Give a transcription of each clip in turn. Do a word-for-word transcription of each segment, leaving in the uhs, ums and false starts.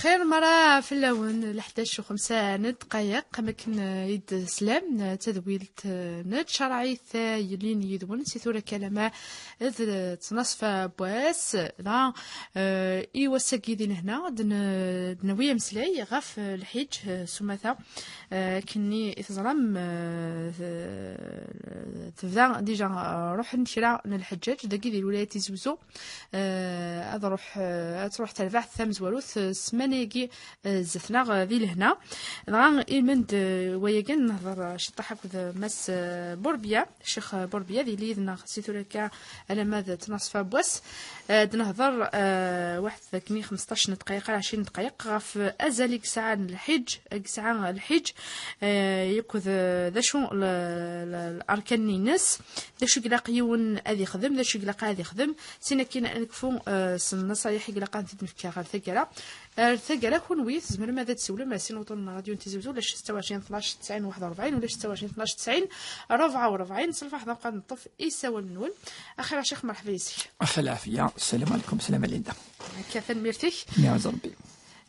Xir mara fell-awen, leḥdac u xemsa n ddqayeq, am akken, eh, i d-teslam, eh, tadwilt, eh, n tcerɛit, eh, yellin yid-wen si tura kalama d ttnaṣfa n wass. Dɣa, eh, i wass-agi di lehna, d n-, d nawi ameslay ɣef, eh, lḥiǧ, eh, s umata, eh, akken i teẓram, eh, t-, tebda dija, eh, ruḥen kra n lḥeǧǧaǧ dagi di lwilaya n Tizi Uzzu. Eh, ad ruḥ, eh, ad truḥ terbaɛt tamezwarut, eh, ssmana-agi, eh, zdat-neɣ, eh, di lehna. Dɣa ilmend, eh, wayagi ad nehḍer, eh, ciṭṭaḥ akked, eh, Mass, eh, Burbiya, Ccix, eh, Burbiya, ad yili yid-neɣ si tura akka alamma d ttnaṣfa n wass. Eh, ad nehḍer, eh, waḥed akken i xmesṭac n ddqayeq ar ɛecrin n ddqayeq ɣef, eh, azal i yesɛa lḥiǧ, i yesɛa lḥiǧ, eh, akked, eh, d acu l-, l-, l-, arkan-ines, d acu i ilaq yiwen ad ixdem, d acu i ilaq ad ixdem, sin akin ad nekfu, eh, s nnaṣayeḥ i ilaq ad ten-id-nefk ɣer taggara. Ar taggara, kunwi tzemrem ad d-tessiwlem ar sin uṭṭunen n ṛadyu n Tizi Uzzu, ulac setta u ɛecrin tnac tesɛin waḥed u ṛebɛin, ulac setta u ɛecrin tnac tesɛin ṛebɛa u ṛebɛin, s lferḥ d awqad neṭṭef isawalen-nwen. Axir a Ccix, merḥba yes-k. Axir lɛafiya, sslam ɛlikum, sslam a Linda. Akka, tanemmirt-ik. Niɛaz Rebbi.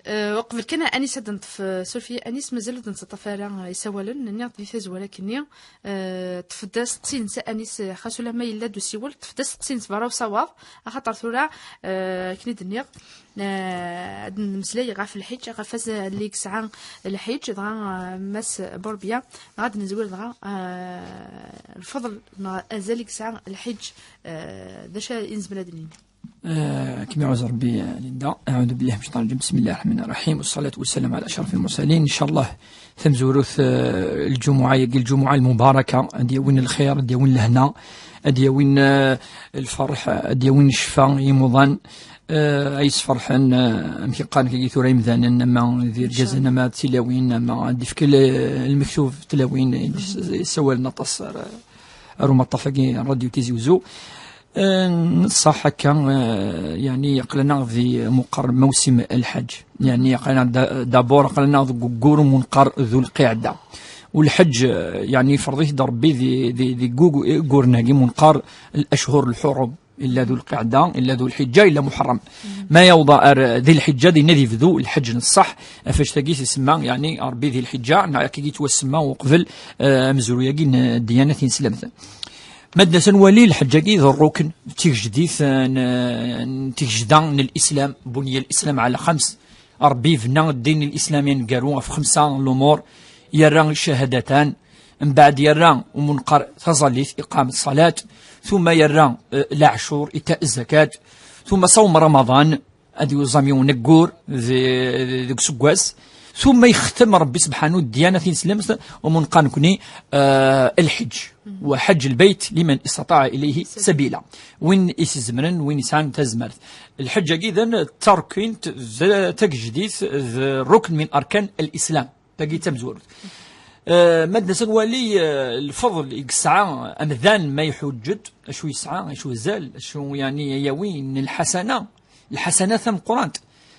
Eh, uqbel kan, Anis ad d-neṭṭef, eh, suref-iyi, Anis, mazal ur d-nettaṭṭaf ara, eh, isawalen, nniɣ-d di tazwara akkenni, eh, ṭṭef-d asteqsi-nnes, Anis, eh, xas ulamma yella-d usiwel, ṭṭef-d asteqsi-nnes berra usawaḍ, axaṭer tura, eh, akken i d-nniɣ, eh, ad nemmeslay ɣef lḥiǧ, ɣef azal i yesɛa lḥiǧ, dɣa, eh, Mass Burbiya, dɣa ad nezwir dɣa, eh, lfeḍl neɣ azal i yesɛa lḥiǧ, eh, d acu i nezmer ad d-nini? Eh, kem iɛuz Rebbi, eh, Linda. أعوذ بالله من الشيطان الرجيم. بسم الله الرحمن الرحيم. والصلاة والسلام على أشرف المرسلين. إن شاء الله, tamezwarut, eh, lǧumuɛa-agi, lǧumuɛa lmubaraka, ad d-yawin lxir, ad d-yawin lehna, ad d-yawin, eh, lferḥ, ad d-yawin ccfa i yimuḍan, eh, ay sferḥen, eh, amek i qqaren kagi tura imdanen, ama d irgazen, ama d tilawin, ama ad d-ifk l-, lmektub tilawin, i d-, i d-ssawalen aṭas ar, ar umaṭṭaf-agi n Radio Tizi Uzzu. Eh, n ṣṣeḥ akka, eh, yeɛni aql-aneɣ di muqer mawsim lḥeǧ. Yeɛni aql-aneɣ da-, d'abord aql-aneɣ deg waggur umunqar Dhu Lqiɛda. U lḥeǧ, eh, yeɛni yefreḍ-it-id Rebbi di, di, di gug-, wagguren-agi munqar, الأشهر الحرم. Illa Dhu Lqiɛda, illa Dhu Lḥiǧǧa, illa Muḥerrem. Ma yewweḍ ar Dhi Lḥiǧǧa, dinna ad yebdu lḥeǧ n ṣṣeḥ. Ɣef wannect-agi i s-isemma, yeɛni, Rebbi Dhi Lḥiǧǧa, neɣ akka i yettwasemma uqbel, eh, amezruy-agi n ddiyana tineslemt. Ma d-nas ad nwali, lḥeǧǧ-agi d rrukn, d tigejdit, eh, n, n tigejda n lislam, بني الإسلام على خمس. Ṛebbi yebna ddin n lislam aneggaru ɣef xemsa n lumuṛ, yerra ccahadatan, mbeɛd yerra umunqar taẓallit, iqam ṣṣalat, ثم yerra, eh, leɛcur, ita zzakat, ثم ṣawm Ramaḍan, ad yuẓam yiwen aggur di-, deg useggas, ثم yextem Ṛebbi sebḥanu ddiyana tineslemt, umunqar nekni, eh, lḥeǧ, وحج البيت لمن استطاع إليه سبيلا. Win i s-izemren, win yesɛan tazmert. Lḥeǧǧ-agi d tarkint, d tagejdit, d rukn min arkan al-Islam. Tagi d tamezwarut. Eh, ma d-nas ad nwali, eh, lfeḍl i yesɛa amdan ma iḥuǧǧ-d, acu yesɛa, acu azal, acu, yeɛni, yawi n lḥasana, lḥasana tameqqrant.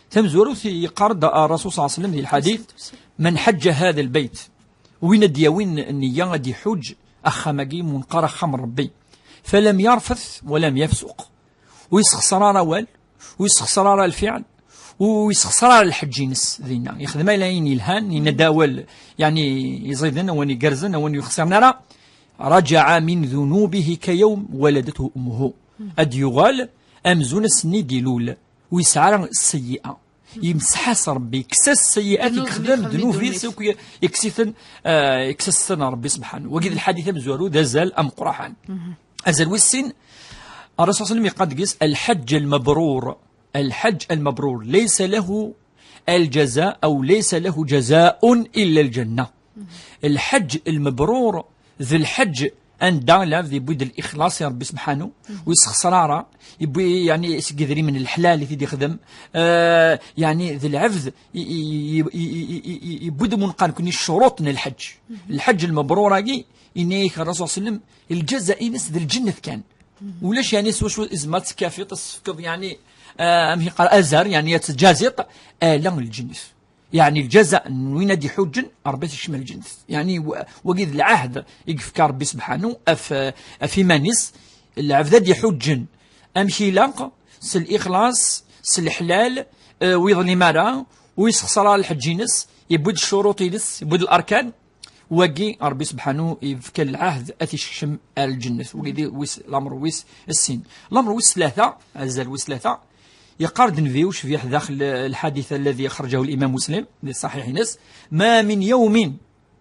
Tamezwarut, yeqqar-d Ṛṛasul ṣalla Llahu ɛalayhi wa sallam di lḥadit: من حج هذا البيت, win ad d-yawin nniya ad iḥuǧǧ axxam-agi munqar, axxam n Ṛebbi, فلم يرفث ولم يفسق, ur yessexṣer ara awal, ur yessexṣer ara lfiɛl, ur yessexṣer ara lḥeǧǧ-ines dinna. Yexdem ala ayen yelhan, yenna-d awal, yeɛni, iẓiden, awen igerrzen, awen ur yexṣiren ara. رجع من ذنوبه كيوم ولدته أمه. Ad d-yuɣal amzun ass-nni d-ilul. Ur yesɛi ara sseyyi'a. Yemseḥ-as Ṛebbi, yekkes-as sseyyi'at i yexdem, ddnub-is akk, yekkes-iten, eh, yekkes-as-ten Ṛebbi sebḥanu. Wagi d lḥadit amezwaru, d azal ameqqraḥan. Azal wis sin, Ṛṛasul ṣalla Llahu ɛalayhi wa sallam yeqqar deg-s: الحج المبرور، الحج المبرور ليس له الجزاء أو ليس له جزاء إلا الجنة. Lḥeǧǧ lmebrur d lḥeǧǧ anda lɛebd yewwi-d lixlaṣ i Ṛebbi sebḥanu, ur yessexṣer ara, yewwi, yeɛni, seg idrimen n leḥlal i t-id-ixdem, eh, yeɛni, d lɛebd i, i, i, i, i, i, i, yewwi-d umunqar nekni ccuruṭ n lḥeǧǧ. Lḥeǧǧ lmebrur-agi, yenna-yak Ṛṛasul ṣalla Llahu ɛalayhi wa sallam, lǧaza-ines d lǧennet kan. Ulac, yeɛni, s wacu izmer ad tekkafiḍ, ad s-tefkeḍ, yeɛni, eh, amek yeqqar, azar, yeɛni, ad teǧǧaziḍ, ala lǧennet. Yeɛni lǧaza n win ad iḥuǧǧen, Ṛebbi ad t-ikcem ar lǧennet. Yeɛni wa-, wagi d lɛahd i yefka Ṛebbi sebḥanu ɣef, ɣef iman-is, lɛebd ad iḥuǧǧen amek ilaq, s lixlaṣ, s leḥlal, eh, ur yeḍlim ara, Ur yessexṣer ara lḥeǧǧ-ines, yewwi-d ccuruṭ-ines, yewwi-d larkan. Wagi, Ṛebbi subḥanu yefka lɛahd ad t-isekcem ar lǧennet. Wagi d wis, lamer wis sin. Lamer wis tlata, azal wis tlata, yeqqar-d Nnbi ucbiḥ daxel lḥadit alladhi axraǧahu limam Muslim di ṣṣaḥiḥ-ines: "Ma min yawmin",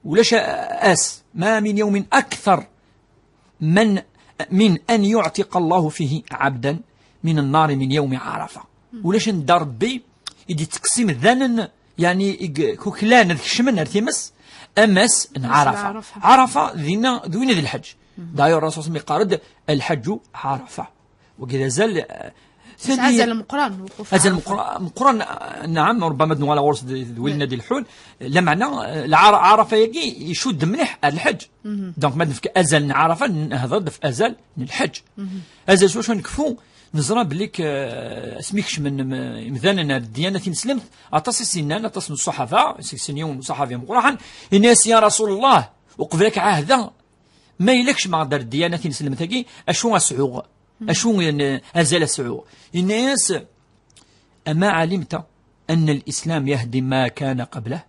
ulac ass, "ma min yawmin akthar man, min an yuɛtiqa Allahu fihi abdan min an-nari min yawmi Ɛarafa." Ulac anda Ṛebbi i d-ittekkes imdanen, yeɛni i kuklan ad kecmen ar times, am ass n Ɛarafa. Ɛarafa. Ɛarafa dinna d win d lḥeǧ. D'ailleurs, Rasul yeqqar-d: "Lḥeǧǧu Ɛarafa." Wagi d azal, eh, azal meqqran, lwuquf azal Ɛarafa. Meqqran, meqqran, eh, naɛam, ربما ad nuɣal ɣur-s d, d winna d-ileḥḥun. Lameɛna, eh, lɛara-, Ɛarafa-yagi icudd mliḥ ar lḥeǧ. Donc, ma d-nefk azal n Ɛarafa, nehder-d ɣef azal n lḥeǧ. Azal s wacu nekfu, neẓra belli k-, eh, asmi kecmen, mm, imdanen ar ddiyana tineslemt, aṭas i s-innan, aṭas n ṣṣaḥaba, seg-sen yiwen n ṣṣaḥabi meqqran, yenna-yas: "Ya Rasul Allah, uqbel ad k-ɛahdeɣ, ma yella kecmeɣ-d ar ddiyana tineslemt-agi, acu ad sɛuɣ? Acu n, azal ad sɛuɣ?" Yenna-yas: "Ama ɛalimta anna l-Islam yahdi ma kana qablah?"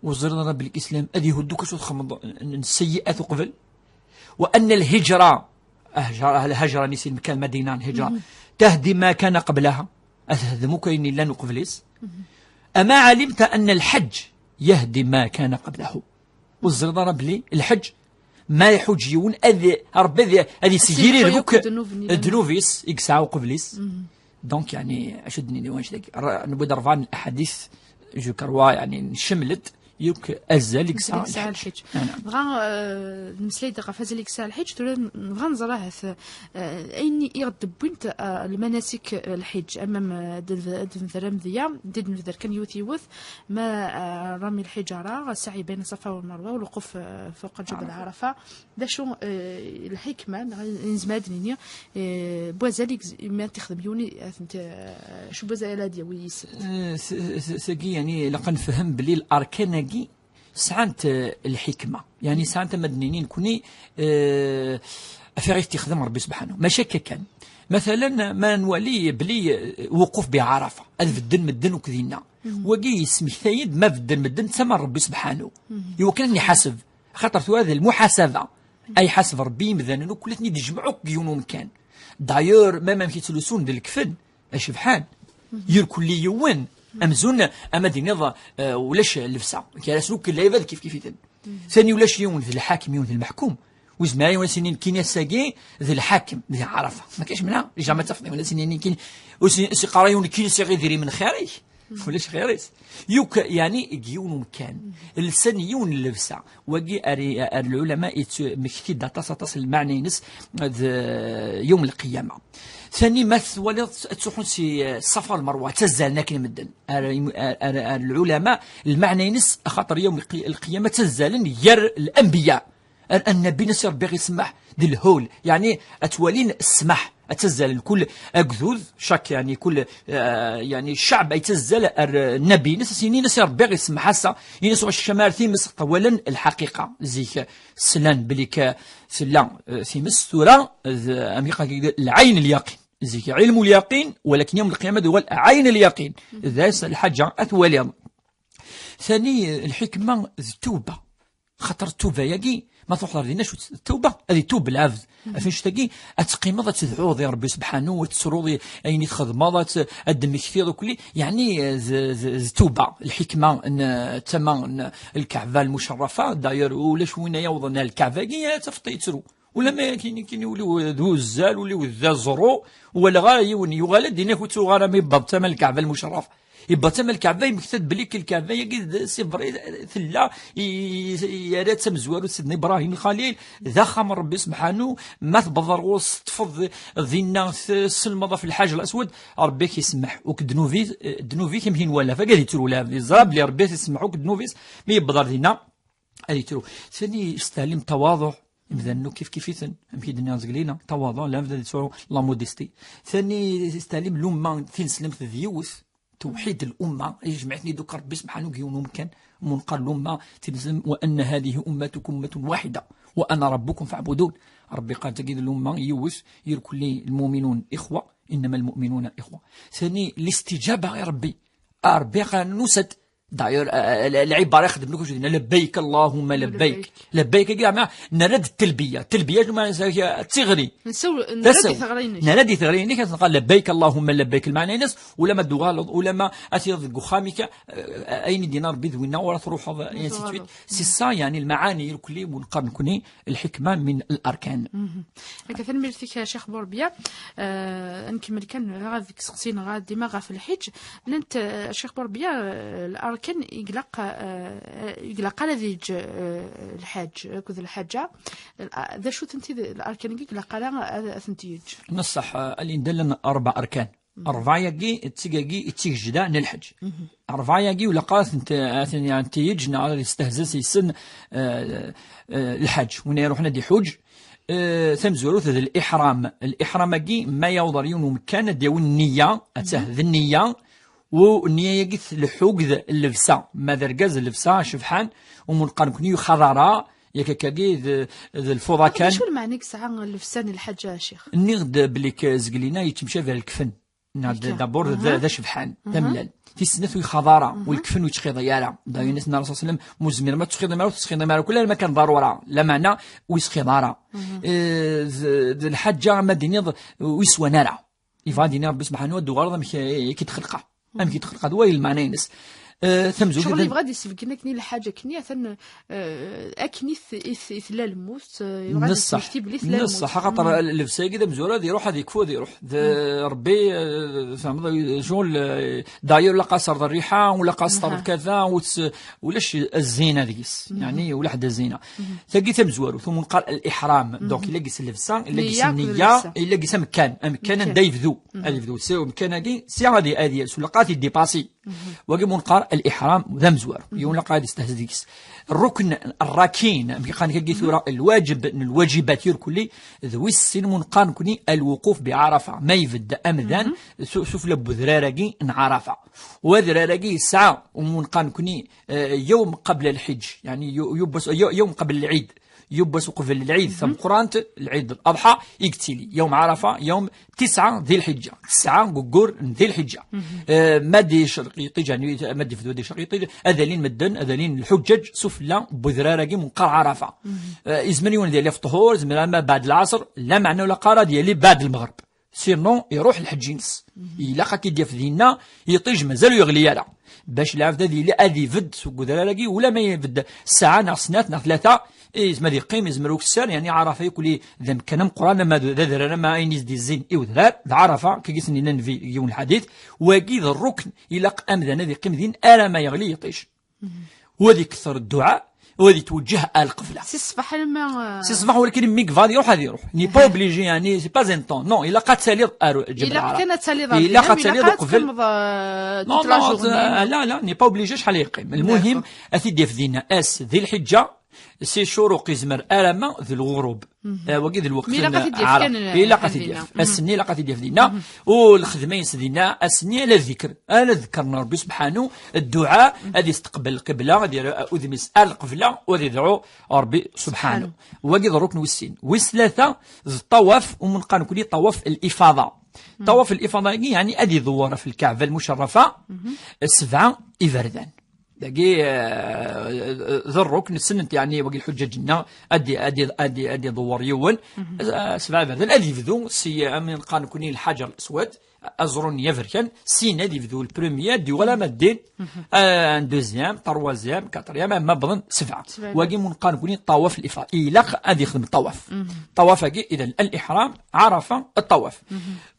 Ur teẓriḍ ara belli Islam ad ihuddu kra txedmeḍ n, n seyyi'at uqbel? "Wa anna l-hijra", ahjar, ahla hajra, nisel mekan Madina n hijra, "tahdi ma kana qablaha", ad tehdem akk ayen yellan uqbel-is. "Ama ɛalimta anna l-hajj yahdi ma kana qablahu?" Ur teẓriḍ ara belli lḥeǧ, ma iḥuǧ yiwen, ad, Ṛebbi ad, ad isegri akk ddnub-is i yesɛa uqbel-is. Donc, yeɛni, acu d-nini wanect-agi? Ra-, newwi-d rebɛa n laḥadit, je crois, yeɛni, ncemmel-d yakk azal i yesɛa lḥeǧ. Naɛam. Dɣa, eh, nemmeslay-d ɣef azal i yesɛa lḥeǧ, tura nebɣa neẓra ahat, eh, ayen i ɣ-d-wwint, eh, lmanasik, eh, lḥeǧ, ama, eh, d, d, d nefder amedya, d nefder kan yiwet yiwet, ma, eh, rami lḥiǧara, saɛi bayna Ṣafa wa Merwa, lwuquf, eh, fuq Ǧebel Ɛarafa. D acu, eh, lḥikma, neɣ nezmer ad d-nini, eh, n wazal i gez-, mi ad t-ixdem yiwen, ad tent, eh, acu n wazal ad yawi yis-sent? Eh, s-, s-, sagi, yeɛni, ilaq ad nefhem belli larkan-agi sɛant, eh, lḥikma. Yeɛni, sɛant, ama d-nini nekni, eh, ɣef i ɣ-t-ixdem Ṛebbi subḥanu. Maca akka kan. Matalen, ma nwali belli, eh, wuquf bi Ɛarafa, ad bedden medden akk dinna. Wagi yesmektay-d ma bedden medden d tama n Ṛebbi subḥanu. Iwakken ad ten-iḥaseb. Axaṭer tura d lmuḥasaba. Ay ḥaseb Ṛebbi imdanen akk, la ten-id-ijmeɛ akk deg yiwen umkan. D'ailleurs, même amek yettlusun d lekfen, acebḥan. Yir kulli yiwen, amzun, ama d-iniḍ, eh, ulac llebsa. Gar-asen akk lɛibad kif kif-iten. Sani ulac yiwen d lḥakem, yiwen d lmeḥkum. Ur yezmir ara yiwen ad s-yini nekkini ass-agi d lḥakem di Ɛarafa. Ma kac menha, jamais tafeḍ yiwen ad s-yini nekkini, ur s-, ur s-yeqqar ara yiwen nekkini sɛiɣ idrimen xir-ik. Ulac xir-is. Yuk, yeɛni, deg yiwen umkan. Lsan yiwen n llebsa. Wagi ar, ar lɛulama yettmekti-d aṭas, aṭas n lmeɛna-ines d yum lqiyama. Sani ma twaliḍ ttruḥun si, eh, Ṣafa ar Merwa, ttazzalen akken medden. Ar, ar, ar, ar lɛulama, lmeɛna-ines, axaṭer yum lqi-, lqiyama ttazzalen gar lanbiya. Ar, ar Nnabi-ines i Ṛebbi ɣ-isemmeḥ d lhul, yeɛni ad twalin ssmaḥ, ad ttazzalen kul agdud, cak, yeɛni kul, eh, yeɛni cceɛb ay ttazzal ar, eh, Nnabi-ines, ad s-inin a Si Ṛebbi ɣ-isemmeḥ ass-a, ini-as ur ɣ-ccam ara times, ṭṭawalen lḥaqiqa, zik slan belli k-, tella, eh, times, tura d, amek i qqaren, lɛayn lyaqin. Zik ɛilmu lyaqin, walakin yawm lqiyama ad yuɣal ɛayn lyaqin. D ass lḥaǧa ad twaliḍ. Tani, eh, lḥikma d tuba. Xaṭer ttuba-agi, ma truḥeḍ ar dinna, acu d ttuba? Ad itub lɛebd. Ɣef annect-agi, ad teqqimeḍ ad tedɛuḍ i Ṛebbi subḥanu, ad tettruḍ i ayen i txedmeḍ, ad t-, ad d-temmektiḍ ukli. Yeɛni, d, d, d ttuba, lḥikma n, tama n Lkaɛba lmucerrafa. D'ailleurs, ulac win ay yawḍen ar Lkaɛba-agi, ad tafeḍ yettru. Ulamma kini, kini ul-iw d uzzal, ul-iw d aẓru, walaɣ ara yiwen yuɣal-d, ini-ak ur ttuɣ ara mi yewweḍ tama n Lkaɛba lmucerrafa. Yewweḍ tama n Lkaɛba, yemmekta-d belli Lkaɛba-agi d, c'est vrai, tella, i, i, yerra-tt amezwaru d Sidna Ibrahim Lxalil, d axxam n Ṛebbi subḥanu, ma tewwḍeḍ ar ɣur-s, teṭṭfeḍ dinna, tesselmeḍ ɣef Lḥaǧer Laswad, Ṛebbi ad k-isemmeḥ, uk ddnub-ik, ddnub-ik amek i nwala, fag ad yettru lɛebd, yeẓra belli Ṛebbi ad t-isemmeḥ uk ddnub-is, mi yewweḍ ar dinna, ad yettru. Tani yesteɛlim tawaḍuḥ, imdanen akk kif kif-iten, amek i d-nniɣ zgelina, tawaḍuḥ, lɛebd ad yettru, la modestie. Tani yesteɛlim lumma tineslemt d yiwet, توحيد الأمة، يجمع اثنين دوك ربي سبحانه يقول كان منقر الأمة، تلزم: "وأن هذه أمتكم أمة واحدة وأنا ربكم فاعبدون". ربي قال تجد الأمة يوث، يركل لي المؤمنون إخوة، إنما المؤمنون إخوة. ثاني، الاستجابة يا ربي، آه، ربي قال نسد، D'ailleurs, euh, euh, lɛibara ixeddem akk dinna, "Labbayk Allahumma labbayk." Labbayk. Labbayk-agi, zeɛma, nerra-d ttalbiya. Ttalbiya, zeɛma, d tiɣri. Nsaw-, nerra-d i teɣri-inek. Nerra-d i teɣri-inek, ad nqal, "Labbayk Allahumma labbayk." Lmeɛna-ines, ulamma d-tuɣaleḍ, ulamma ad tiɣeḍ deg uxxam-ik, euh, ayen i d-yenna Ṛebbi d winna, ur ad truḥeḍ, et ainsi de suite. C'est ça, yeɛni, lmeɛani irkelli, ur neqqar nekkni, الحكمة من الأركان. Akka, tanemmirt-ik, a Ccix Burbiya. Euh, ad nkemmel kan, ɣad deg seqsi-nneɣ dima ɣef lḥiǧ. Nnan-d, euh, a Ccix Burbiya, euh, l'arkan i ilaq, euh, i ilaq ara ad yeǧǧ, euh, lḥaǧ akked lḥaǧa. D acu-tent-id l'arkan-agi i ilaq ara ad, ad tent-yeǧǧ? Neṣṣeḥ, euh, Linda, llan ṛebɛa أركان. Ṛebɛa-agi, d tigagi, d tigejda n lḥeǧ. Ṛebɛa-agi, ur ilaq ara ad tent-, ad ten-, ad tent-yeǧǧ neɣ ad yestehzez yes-sen, euh, euh, lḥaǧ. Win iruḥen ad iḥuǧ, euh, tamezwarut d الإحرام. الإحرام-agi, ma yaweḍ ɣer yiwen umkan, ad d-yawi nniya, attah, d nniya, u nniya-agi tleḥḥu akked llebsa. Ma d argaz, llebsa cebḥan, u mu neqqar nekkni ur ixaḍ ara, yak akkagi d, d lfuḍa kan. D acu lmeɛna i yesɛa llebsa n lḥaǧa, a Ccix? Nniɣ-d belli k-, zegel-inna yettemcabi ɣer lekfen. Neɣ d-, d'abord d, d acebḥan, d amellal. Tis snat ur ixaḍ ara, u lekfen ur yettxiḍi ara. D'ailleurs, yenna-as Ṛṛasul صلى الله عليه وسلم, mu tzemrem ad tettxiḍim ara, ur tettxiḍim ara, kul alamma kan ḍarura. Lameɛna ur yettxiḍ ara. Eh, d, d lḥaǧa, ma d-tiniḍ, ur yeswan ara. Yebɣa ad d-yini Ṛebbi subḥanahu ad d-tuɣaleḍ amek, eh, i k-id-xelqeɣ. Amek i d-xelqeɣ, d wayen lmeɛna-ines. Eh, tamezwarut ccɣel yebɣa ad d-isbeggen akken i lḥaǧa akken i atan, eh, akken i t-, i t-, i tella lmut, eh, yebɣa ad d-ismekti belli tella lmut. Neṣṣeḥ, axaṭer llebsa-agi d amezwaru, ad iruḥ, ad yekfu, ad iruḥ. D Ṛebbi, eh, tfehmeḍ, ccɣel, eh, d'ailleurs, ilaq ad as-terreḍ rriḥa, u ilaq ad as-terreḍ kada, u ulac zzina deg-s. Yeɛni, ulac zzina. Tagi tamezwarut, u mu neqqar الإحرام. Donc, illa gis llebsa, illa gis nniya, illa gis amekkan. Amekkan anda yebdu. Ad yebdu. Si amekkan-agi, sya ad y-, ad yers, u ilaq ad t-id-dipasi. Wagi mu neqqar الإحرام d amezwaru. Yiwen ilaq ad yestehzi deg-s. Ṛṛukn, ṛṛakin, amek i qqaren akka tura, lwaǧeb n lwaǧibat irkelli, d wis sin mu neqqar nekkni الوقوف بعرفة. Ma yebded amdan, su-, sufella n wedrar-agi n Ɛarafa. Wedrar-agi yesɛa, u mu neqqar nekkni, eh, يوم قبل الحج. Yeɛni, yu-, yiwwas, yu-, يوم قبل العيد. Yiwwas uqbel lɛid tameqqrant, lɛid Laḍḥa, i yettili. Yawm Ɛarafa, yawm tesɛa di lḥiǧǧa. Tesɛa deg waggur n di lḥiǧǧa. Eh, ma d-icreq yiṭij, yeɛni, ma d-yebdu ad icreq yiṭij, ad alin medden, ad alin lḥuǧǧaǧ, sufella n wedrar-agi mu neqqar Ɛarafa. Eh, izmer yiwen ad yali ɣef ṭṭhur, izmer ama beɛd lɛaṣer, lameɛna ur ilaq ara ad yali beɛd lmeɣreb. Sinon, iruḥ lḥeǧǧ-ines. Ilaq ad k-id-yaf dinna, yiṭij mazal ur yeɣli ara. Bac lɛebd ad yili, ad ibedd seg udrar-agi, ula ma ibedd ssaɛa neɣ snat neɣ tlata, izmer ad yeqqim, izmer ukessar, yeɛni Ɛarafa yakk d amkan ameqqran, ama d, d adrar, ama ayen i s-d-izzin i udrar, d Ɛarafa, akka i s-yenna Nnbi deg yiwen lḥadit, wagi d ṛṛukn, ilaq amdan ad yeqqim din, ara ma yeɣli yiṭij. U ad ikter dduɛa, u ad itwejjeh ar lqebla. Si ṣṣbeḥ alamma, euh, si ṣṣbeḥ, walakin mi yebɣa ad iruḥ, ad iruḥ. N'est pas obligé, yeɛni, c'est pas un temps. Non, ilaq ad taliḍ ar Ǧebel Ɛarafa. Ilaq kan ad taliḍ ar dinna, ilaq ad taliḍ uqbel. Non, non, euh, la, la, n'est pas obligé acḥal yeqqim. Lmuhim, ad t-id-yaf dinna ass di lḥiǧǧa, si ccuruq izmer alamma d lɣurub. Eh, wagi d lweqt n Ɛarafa. Ilaq ad t-id-yaf. Ass-nni ilaq ad t-id-yaf dinna. U lxedma-ines dinna, ass-nni ala ddikr. Ala ddekr n Ṛebbi subḥanu, dduɛa, ad isteqbel lqibla, ad yerr udem-is ar lqebla, u ad idɛu Ṛebbi subḥanu. Wagi d ṛṛukn wis sin. Wis tlata, d ṭṭawaf, u mu neqqar nekkni ṭṭawaf lifaḍa. Ṭṭawaf lifaḍa-agi, yeɛni ad idewwer ɣef Lkaɛba lmucerrafa, sebɛa iberdan. Dagi, eh, d ṛṛukn, ssnen-t, yeɛni, wagi lḥuǧǧaǧ-nneɣ, ad i-, ad i-, ad i-, ad iḍewwer yiwen, eh, sebɛa iberdan, ad yebdu si, eh, ayen neqqar nekkni Lḥaǧer Leswad, aẓru-nni aberkan, sin ad yebdu le premier, ad d-yuɣal ama d din, eh, un deuxième, troisième, quatrième, ama wwḍen sebɛa. Wagi mu neqqar nekkni ṭṭawaf lifaḍa. Ilaq ad yexdem ṭṭawaf. Ṭṭawaf-agi, idan, liḥram, Ɛarafa, ṭṭawaf.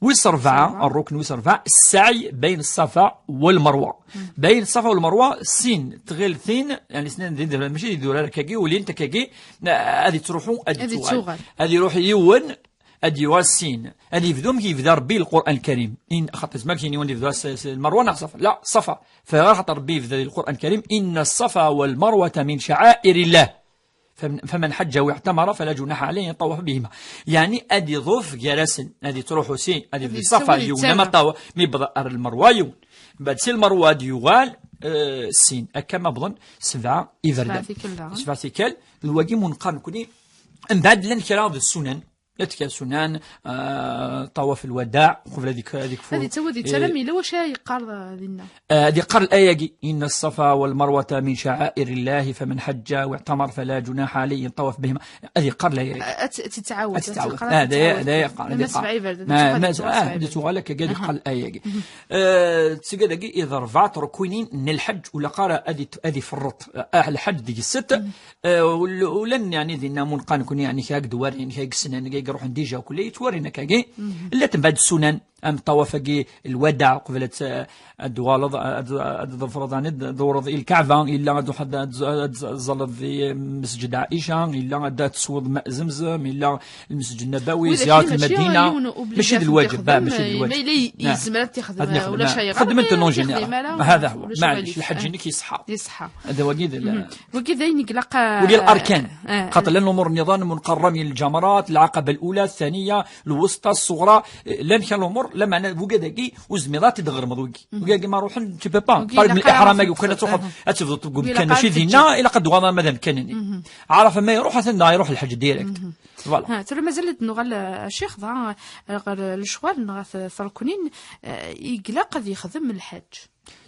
Wis ṛebɛa, ṛṛukn wis ṛebɛa, ssɛi bayn ṣṣafa wal merwa. Bayn ṣṣafa wal merwa, sin tɣiltin, yeɛni, snin d idurar, mačči d idurar akkagi, ulint akkagi, ad ittruḥu, ad ittuɣal. Ad iruḥ yiwen, ad yuɣal sin. Ad yebdu amek yebda Ṛebbi Lqur'an Lkarim. In, xaṭi, zma kini ad yebdu s, s lmerwa neɣ ṣṣafa. La, ṣṣafa. Fɣer xaṭer Ṛebbi yebda di Lqur'an Lkarim, إن الصفا والمروة من شعائر الله. فمن، فمن حج واعتمر فلا جناح عليه أن يطوف بهما. Yeɛni ad iḍuf gar-asen, ad ittruḥu si, ad ibdu ṣṣafa yiwen, ama ṭṭawaf, mi yewweḍ ar lmerwa yiwen. Mbeɛd si lmerwa ad yuɣal, eh, sin. Akka ma wwḍen sebɛa iberdan. Sebɛa tikkal daɣen. Sebɛa tikkal, d wagi mu neqqar nekkni. Mbeɛd llan kra d ssunan. Ad tkal sunan, ah, ṭawaf lwadaɛ, qbel ad ik-, ad ikfu. Ad yettawi, ad yettarem, eh, yella wacu ara yeqqar, ah, dinna? Ah, ad yeqqar l'aya-agi, إن الصفا والمروة من شعائر الله فمن حج واعتمر فلا جناح عليه أن يطوف بهما. Ad yeqqar l'aya-agi. Ah, ad t-, ad t-yettɛawed, ad t-yettɛawed. Ah, ad yeqqar, ad yeqqar. Ma, ma, ah, ad tuɣal akka, ad yeqqar l'aya-agi. Eh, d tigad-agi i d rebɛa n tṛekkinin n lḥeǧ, ur ilaq ara ad it-, ad iferreṭ, ah, lḥeǧ deg-s. Eh, ul-, ulan, yeɛni, dinna munqan kun, yeɛni, kra deg dwar, yeɛni, kra deg ssnan, kra deg ruḥen dija, kulli yettwarin akkagi. Llant mbeɛd ssunan, am ṭṭawaf-agi, lwadaɛ, qbel ad, ad d-twaleḍ, ad, ad tḍefreḍ, yeɛni, ad d-, dewreḍ i lkaɛba, yella ad truḥ ad, ad, ad tẓalleḍ di Mesǧid Ɛica, yella ad, ad tesweḍ ma Zemzem, yella Lmesǧid Nabawi, ziyarat Lmadina, mačči d lwaǧeb, mačči d lwaǧeb. Ma yella yezmer ad t-ixdem, ulac ayen. Xedmen-t en général. Hada huwa. Maɛlic, lḥeǧ-inek yeṣḥa. Yeṣḥa. Hada wagi d l-, wagi d ayen i ilaq, wagi d l'arkan. Xaṭer llan lumuṛ nniḍen, munqaṛṛa min lǧamaṛat, lɛaqaba lula, ttaniya, lwusṭa, ṣṣuɣra, llan kra lumuṛ, lameɛna wagi-dagi, ur tezmireḍ ad t-id-tɣermeḍ wagi. Wagi-dagi ma ruḥen, tu peux pas. Par exemple, liḥram-agi, ukan ad truḥeḍ, ad tebduḍ deg umkan, mačči dinna, ilaq ad d-tuɣaleḍ arma d amkan-nni. Ɛarafa ma iruḥ, atan dɣa iruḥ lḥeǧ direct. Voilà. Ha, tura mazal ad nuɣal, eh, a ccix, dɣa, eh, ɣer lecɣal neɣ ɣer t-, tṛeknin, eh, i ilaq ad yexdem lḥaǧ.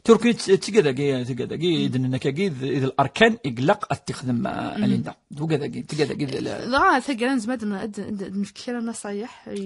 Turknit, tigad-agi, tigad-agi, i d-nenna akkagi, d, d l'arkan i ilaq ad t-ixdem, eh, Linda. Tigad-agi, tigad-agi, d l-, dɣa taggara nezmer ad n-, ad n-, ad nefk kra n naṣayeḥ i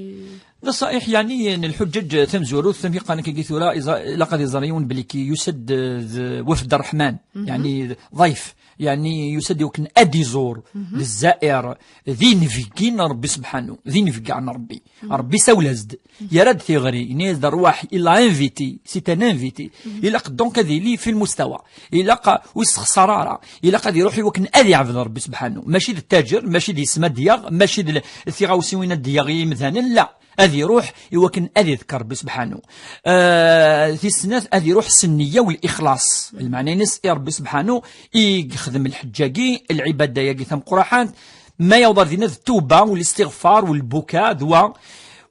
d ṣṣayeḥ, yeɛni, n lḥuǧǧaǧ tamezwarut, am yeqqaren akkagi tura, iẓa-, ilaq ad iẓer yiwen belli ki yusa-d, eh, d wafd Ṛṛeḥman, yeɛni, d ḍayf. Yeɛni, yusa-d iwakken ad iẓur, d zzair, d inebgi n Ṛebbi sebḥanu, d inebgi n Ṛebbi. Ṛebbi isawel-as-d, yerra-d tiɣri, yenna-yas-d: "Rwaḥ, il a invité, c'est un invité." Ilaq donc ad yili fi lmustawa. Ilaq, ur yessexṣar ara. Ilaq ad iruḥ iwakken ad iɛbed Ṛebbi sebḥanu. Mačči d ttaǧer, mačči d yisem ad d-yaɣ, mačči d l-, tiɣawsiwin ad d-yaɣ i yimdanen, la. Ad iruḥ iwakken ad iḍker Ṛebbi sebḥanu. Ah, tis snat, ad iruḥ s nniya u lixlaṣ. Lmeɛna-ines i Ṛebbi sebḥanu i yexdem lḥeǧǧ-agi, lɛibada-agi tameqqraḥant, ma yaweḍ ar dinna d ttuba u listiɣfar u lbuka, d wa.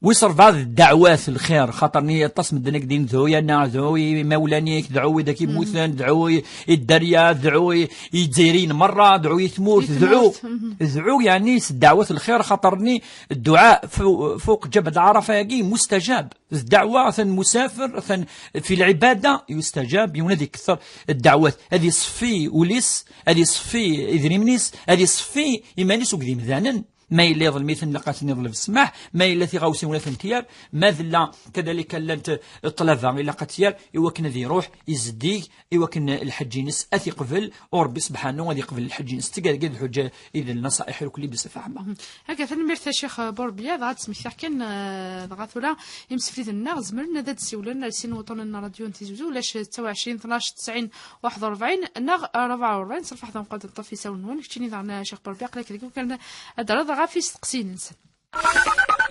Wis ṛebɛa d ddeɛwat lxir, xaṭer-nni aṭas medden akk din, dɛu-yaneɣ, dɛu i imawlan-ik, dɛu wid akk yemmuten, dɛu i, i dderya, dɛu i, i Izzayriyen merra, dɛu i tmurt, dɛu, dɛu, yeɛni, s ddeɛwat lxir, xaṭer-nni dduɛa fu-, fuq Ǧabal Ɛarafa-agi mustajab. D ddeɛwa, atan musafir, atan fi lɛibada, yustajab, yiwen ad ikether ddeɛwat, ad iṣeffi ul-is, ad iṣeffi idrimen-is, ad iṣeffi iman-is akked yimdanen. Ma yella iḍlem-iten, ilaq ad ten-iḍleb ssmaḥ, ma yella tiɣawsiwin ad tent-yerr, ma tella kadalika llant ṭṭlaba, ilaq ad tt-yerr, iwakken ad iruḥ, izeddig, iwakken lḥeǧǧ-ines ad t-iqbel, u Ṛebbi sebḥanu ad iqbel lḥeǧǧ-ines. Tigad-agi d lḥuǧǧa i d lnaṣayeḥ irukli bessaf ɛamma. Akka, tanemmirt a Ccix Burbiya, dɣa ad d-smektiɣ kan, eh, dɣa tura imsefliden-nneɣ zemren ad d-siwlen ar sin wuṭṭunen n ṛṛadyu n Tizi Uzzu, ulac ستة وعشرين اثناش تسعين واحد وأربعين neɣ rebɛa u rebɛin, s lferḥ d umeqqran ad neṭṭef isawlen-nwen, keččini daɣen a Ccix Burbiya, aql-ak deg umkan ad d-terreḍ ɣef isteqsiyen-nsen.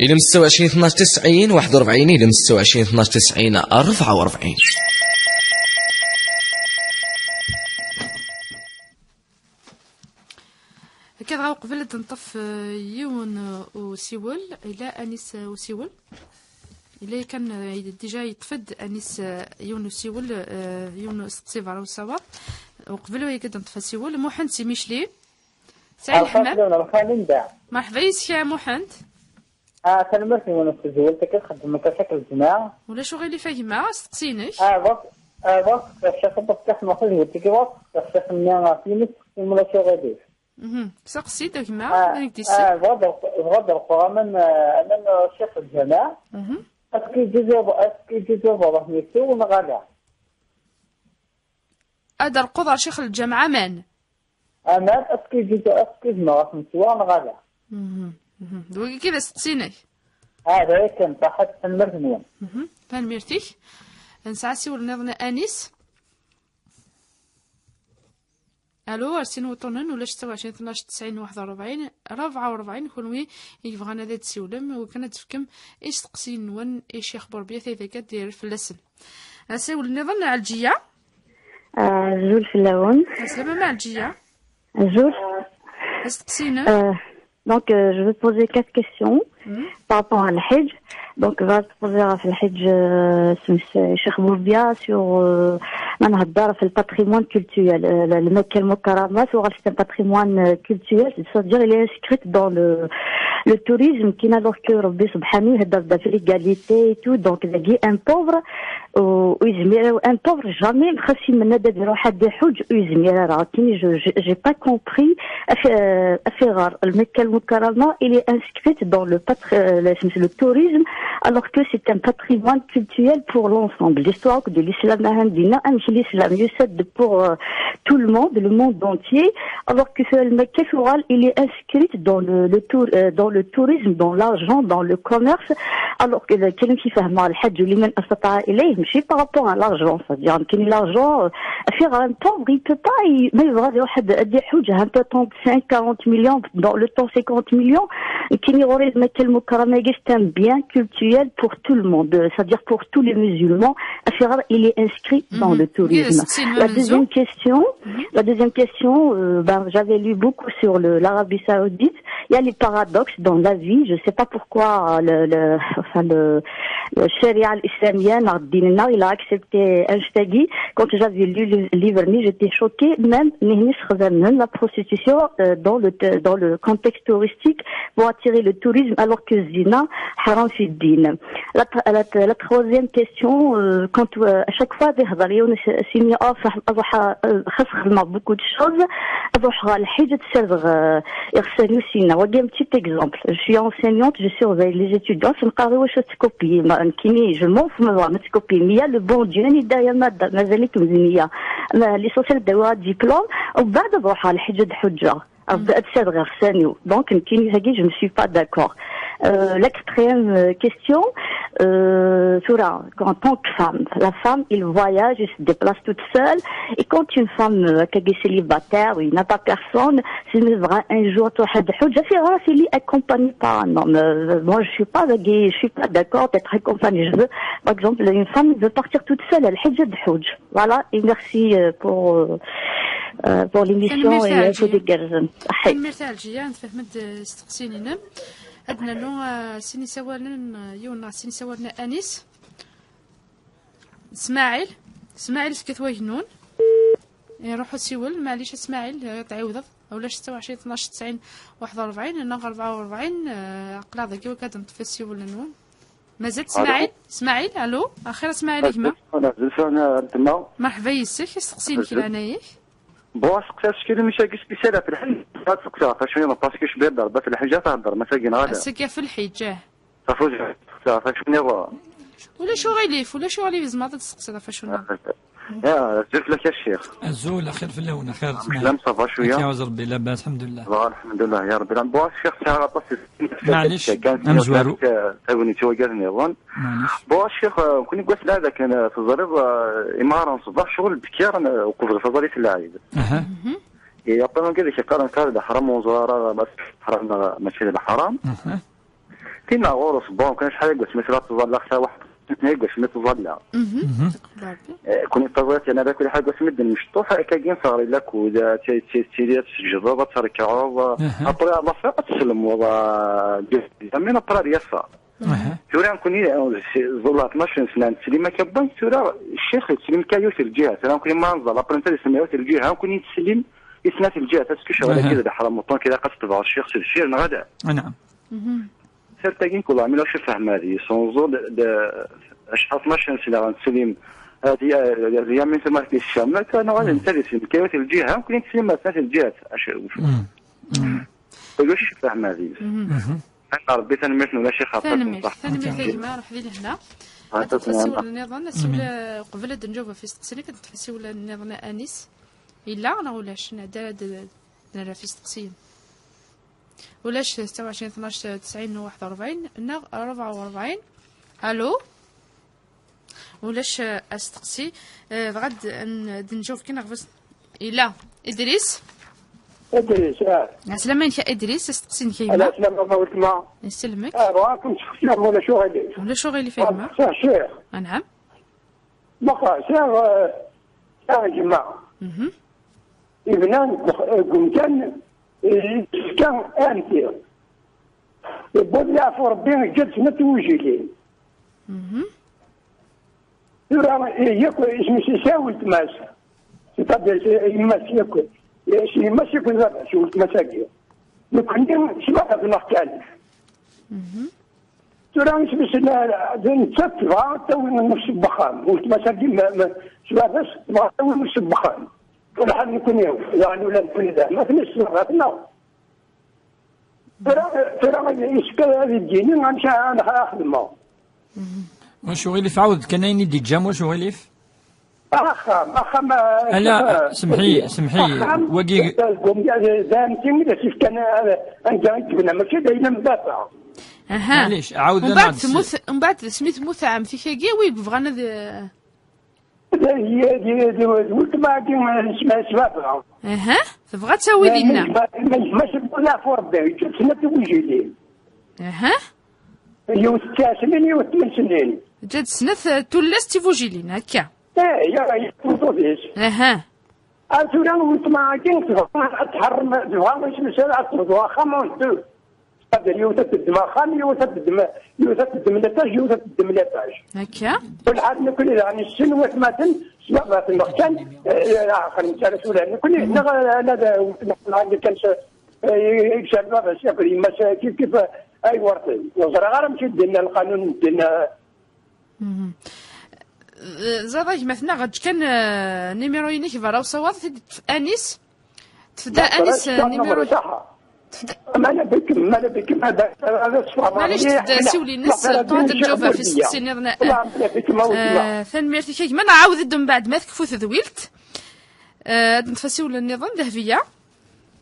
Ilem ستة وعشرين اثناش تسعين واحد وأربعين، ilem ستة وعشرين اثناش تسعين أربعة وأربعين. Akka dɣa uqbel ad d-neṭṭef, eh, yiwen, eh, usiwel, ila Anis, eh, usiwel. Ila kan, eh, déjà yeṭṭef-d Anis, eh, yiwen usiwel, eh, yiwen usteqsi berra usawaḍ. Uqbel wayagi ad d-neṭṭef asiwel, Muḥend si Micli. Sɛid Ḥmed. Lxalinda. Merḥba yis-k a Muḥend. Ah, tanemmirt-nwen ɣef tezwelt akka txeddmemt ass akk lǧemɛa. Ulac uɣilif a gma, asteqsi-inek. Ah, bɣiɣ, ah, bɣiɣ ad saqsiɣ ɣef tezwelt-agi, bɣiɣ ad saqsiɣ ɣef yimi-s, ulac uɣilif. Mhm. Saqsi-d a gma, ah, ayen i k-d-yessefk. Ah, bɣiɣ ad, bɣiɣ ad ṛuḥeɣ aman, ah, aman, ah, ccix lǧameɛ. Mhm. Est-ce que yeǧǧuǧ, est-ce que yeǧǧuǧ ubaḍ ad ten-yessew neɣ ala? Ad d-terkuḍ ɣer ccix lǧameɛ aman. Aman, est-ce que yeǧǧuǧ, est-ce que zemreɣ ad ten-sweɣ neɣ ala? Mhm, mhm. D wagi kan i d asteqsi-inek? Ah, d aya kan, ṣaḥit, tanemmirt-nwen. Mhm. Tanemmirt-ik. Nesɛa asiwel nniḍen, Anis. Alo, ar sin wuṭṭunen, ulac ستة وعشرين اثناش تسعين واحد وأربعين، rebɛa u rebɛin, kunwi i yebɣan ad d-tsiwlem, u kan ad d-tefkem isteqsiyen-nwen i Ccix Burbiya, taydeg ad d-yerr fell-asen. Asiwel nniḍen, Ɛelǧiya. Ah, azul fell-awen. Aslama, ma Ɛelǧiya. Azul. Asteqsi-inem. Euh, donc, euh, je vais poser quatre questions, mhm, par rapport à l'Hajj. Donc, je vais poser à l'Hajj, euh, sur, sur Cheikh Bourbia, sur, euh, أنا هدار في الباتريموان كولتوريال، آه، المكة المكرمة، سواء c'est un patrimoine, آه، culturel, c'est-à-dire il est inscrit dans le, le tourisme, كاين alors que ربي سبحانه يهدر في l'égalité et tout, donc داكي un pauvre, و-، ويزمير un pauvre jamais خاص يمنى دابا يروح حد يحوج ويزمير راه كاين، je, je, j'ai pas compris أف-، آه، أفيغار المكة المكرمة il est inscrit dans le patr-, آه، لا، سميتو le tourisme, alors que c'est un patrimoine culturel pour l'ensemble. L'histoire de l'islam, l'islam يسد pour, euh, tout le monde, le monde entier, alors que المكة, il est inscrit dans le, le tour, euh, dans le tourisme, dans l'argent, dans le commerce, alors que كاين كيفاه ما الحج لمن استطاع اليه, ماشي par rapport à l'argent, c'est-à-dire كاين l'argent, euh, في غير un pauvre, il peut pas, il, ما يبغى يروح يحوج un peu trente-cinq, quarante millions, dans le temps cinquante millions, كاين يغوري المكة المكرمة, c'est un bien culturel pour tout le monde, c'est-à-dire pour tous les musulmans. أفيغار il est inscrit dans le tourisme. La deuxième question, la deuxième question, euh, ben, j'avais lu beaucoup sur le, l'Arabie Saoudite. Il y a les paradoxes dans la vie. Je sais pas pourquoi, euh, le, le, enfin, le, le Sharia الإسلامية, نهار الدين, il a accepté un shtagi. Quand j'avais lu le livre, j'étais choquée. Même, même la prostitution, euh, dans le, dans le contexte touristique pour attirer le tourisme, alors que الزنا حرام في الدين. La, tr-, la, la troisième question, euh, quand, euh, à chaque fois, c'est une offre, خاص خدمة beaucoup de choses, أروح الحيجة تسرغ, euh, يغسل يوسينا. وأجي un petit exemple. Je suis enseignante, je surveille les étudiants, نقاري واش تكوبي, ما كيني, je m'en fous, ما تكوبي. Mais il y a le bon Dieu, ni داير مادة, مازالك مزنية. ما l'essentiel دايرة diplôme, وبعد نروح على الحجة حجة. أبدا أتسرغ ثاني. Donc, نكيني هاكي, je ne suis pas d'accord. Euh, la quatrième, euh, question, euh, ثورة, en tant que femme, la femme, il voyage, il se déplace toute seule. Et quand une femme, euh, qui est célibataire, ou il n'a pas personne, si elle veut un jour تروح تحج, c'est rare, elle est accompagnée par un homme. Euh, moi, je suis pas, je suis pas d'accord d'être accompagnée. Je veux, par exemple, une femme veut partir toute seule, الحجة تحج. Voilà, et merci, euh, pour, euh, euh, pour l'émission et, euh, pour des gars. Tanemmirt a Ɛelǧiya, nefhem-d, eh, isteqsiyen-inem. Ad nernu, eh, sin isawalen, eh, yiwen neɣ sin isawalen, Anis. Smaɛil. Smaɛil seg At Wagennun. Iruḥ usiwel, maɛlic a Smaɛil, eh, tɛiwdeḍ. Ulac ستة وعشرين اثناش تسعين واحد وأربعين, neɣ أربعة وأربعين, eh, aql-aɣ dagi, wagad neṭṭef asiwel-nwen. Mazal Smaɛil? Smaɛil, allô? Axir a Smaɛil, gma? Azul, azul, azul, a gma. Merḥba yis-k, isteqsiyen-ik, leɛnaya-k. Bon, aseqsi asekkilu mi-agi spécial ɣef lḥiǧ, ad teqseɣ ɣef acu niḍen, parce que cbiɣ-d rebbat lḥiǧ, ad tehder, ma tagi neɣ ala. Ass-agi ɣef lḥiǧ, ah. Ɣef uj-, ɣef acu niḍen. Ulac uɣilif, ulac uɣilif, tzemreḍ ad testeqsiḍ ɣef acu niḍen. Ya, azul fell-ak a ccix. Azul, axir fell-awen, axir. Slam, ça va cwiya? Ak iɛuz Rebbi, labas, lḥemdullah. Lḥemdullah, ya Rebbi. Bon, a ccix, sɛiɣ aṭas n... Maɛlic, kan amezwaru. Tagnit i wagar niḍen. Maɛlic. Bon, a ccix, eh, kuni gwas lɛada kan, eh, teẓriḍ, eh, imɣaren ṣṣbeḥ, ccɣel ddkir, eh, uqbel taẓallit n lɛid. Aha. Mhm. Et après, wagi deg iqqaren kar d leḥram, ur neẓri ara ma d leḥram neɣ mačči d leḥram. Aha. Tinna ɣur-s, bon, kan acḥal n wasmi tella tẓalla, xsa waḥed, n wasmi tẓalla. Mhm. Mhm. Tabarakallah. Eh, kuni taẓallit, yani, ala kulli ḥal, wasmi d-nmecṭuḥ, akkagi n teɣri lakud, eh, ti-, ti-, tili ad tseǧdeḍ, ad trekɛeḍ, eh, aha, après, à la fin, ad tesselmeḍ, eh, amin après ad yasa. Aha. Tura nekkni, eh, ẓẓulleɣ tnac n sna nettsellim akka n wayen, tura ccix yettsellim akka yiwet n lǧiha. Tura nekkni ma nẓall, après netta yettsellim yiwet n lǧiha, nekkni nettsellim i snat n lǧihat, parce que ccɣel-agi d leḥram, autant qu'il ilaq ad tebɛeḍ ccix s deffir, neɣ ala? Anɛam. Mhm. Cert-agi, kul ɛam, ila cif fehma di, s unẓul d, acḥal tnac n sna nettsellim, hadi, eh, hadi, yamin tamart di ccam, akka, neɣ ala, netta yettsellim akka yiwet n lǧiha, nekkni nettsellim ar snat n lǧihat. Acu, mhm. Ulac cif fehma di. Mhm. Anna Rebbi, tanemmirt n ulac ixaṭer. Tanemmirt, tanemmirt a gma, ruḥ di lehna. Ad neṭṭef asiwel nniḍen, asiwel, eh, qbel ad nǧaweb ɣef isteqsiyen-ik, ad neṭṭef asiwel nniḍen a Anis. Yella neɣ ulac? Nɛedda ad d-nerr ɣef isteqsiyen. Ulac ستة وعشرين اثناش تسعين واحد وأربعين neɣ أربعة وأربعين. Allô? Ulac, eh, asteqsi, eh, dɣa d-, n-, d-nǧaweb kan ɣef us-, yella. Idris? Idris, ah. Ɛeslama-inek a Idris, asteqsi-inek a yemma. Ɛeslama ma weltma. Yesselmek. Ah, bɣiɣ ad ken-sseqsiɣ ma ulac uɣilif. Ulac uɣilif a yemma. Ah, sɛiɣ ccix. Anɛam. Meqqar, sɛiɣ, eh, sɛiɣ gma. Mhm. Ibnan deg, deg umkan, eh, tefka anti. Yewweḍ leɛfu Rebbi, yeǧǧa-d snat twujilin. Mhm. Tura, eh, yakk isem-is yesɛa weltma-s. C'est-à-dire, eh, yemma-s yakk. Eh, s yemma-s yakk d baba-s, weltma-s-agi. Nekkni, s baba-s-neɣ kan. Tura, isem-is la, d nettat tebɣa ad tawi nnefs n wexxam. Weltma-s-agi, ma, ma, s baba-s, tebɣa ad tawi nnefs n wexxam. Ur ḥal nekkni, daɣen ula nekkni d atmaten-is, s baba-s-neɣ. Tura, tura, yessefk ad d-yini amek ara xedmeɣ. Wacu ɣilif, ɛawed kan ayen i d-iǧǧam, wacu ɣilif? Axxam, axxam, ah, Ala, ah, semḥi, semḥi, axxam, wagi d, d, d amti i d as-yefkan, ah, anda i yebna, mačči d ayla n baba. Aha. Maɛlic, ɛawed Mbeɛd lana-d s- tmut, mbeɛd asmi tmut ɛemti-agi, wi yebɣan ad, d, d, d, d weltma-agi, isem-is baba. Aha, tebɣa ad tawi dinna. Ma, ma, ma, ma, Yeǧǧa-d snat tigujilt. Aha. Yiwet d tiɛesmin, yiwet d tmen snin. Ǧǧa-d snat, eh, tullas tibujilin, akka. Eh, ya, ya, tuṭut-is. Aha. Ar tura, weltma-agi tebɣa ad tḥerrem, tebɣa isem-is ad tebḍu axxam en deux. C'est-à-dire, yiwet ad teddem axxam, yiwet ad teddem, yiwet ad teddem l'étage, yiwet ad teddem l'étage. Akka. Welḥal nekkni daɣen nessen watmaten s baba-tneɣ kan, eh, axxam nettara tura nekkni, neɣ ala d weltma-tneɣ kan s, eh, i yesɛan baba-s akked yemma-s, eh, kif kif, eh, ay werten. Ur ẓriɣ ara amek i d-yenna lqanun n ddin, eh. Mhm. Eh, ẓriɣ a gma-tneɣ, eǧǧ kan, eh, nimiru-inek berra usawaḍ, tid-, Anis? Tebda Anis, eh, nimiru. Saḥa. Mala bikem, mala bikem, ad, ad, ad asfeɣ. Maɛlic, tebda asiwel-ines, ṭṭuɛd ad nǧaweb ɣef isteqsi nniḍen. Mala bikem, a weltma. Eh, tanemmirt-ik a gma, nɛawed-d mbeɛd ma tekfu tedwilt. Eh, ad neṭṭef asiwel nniḍen, Dehbiya.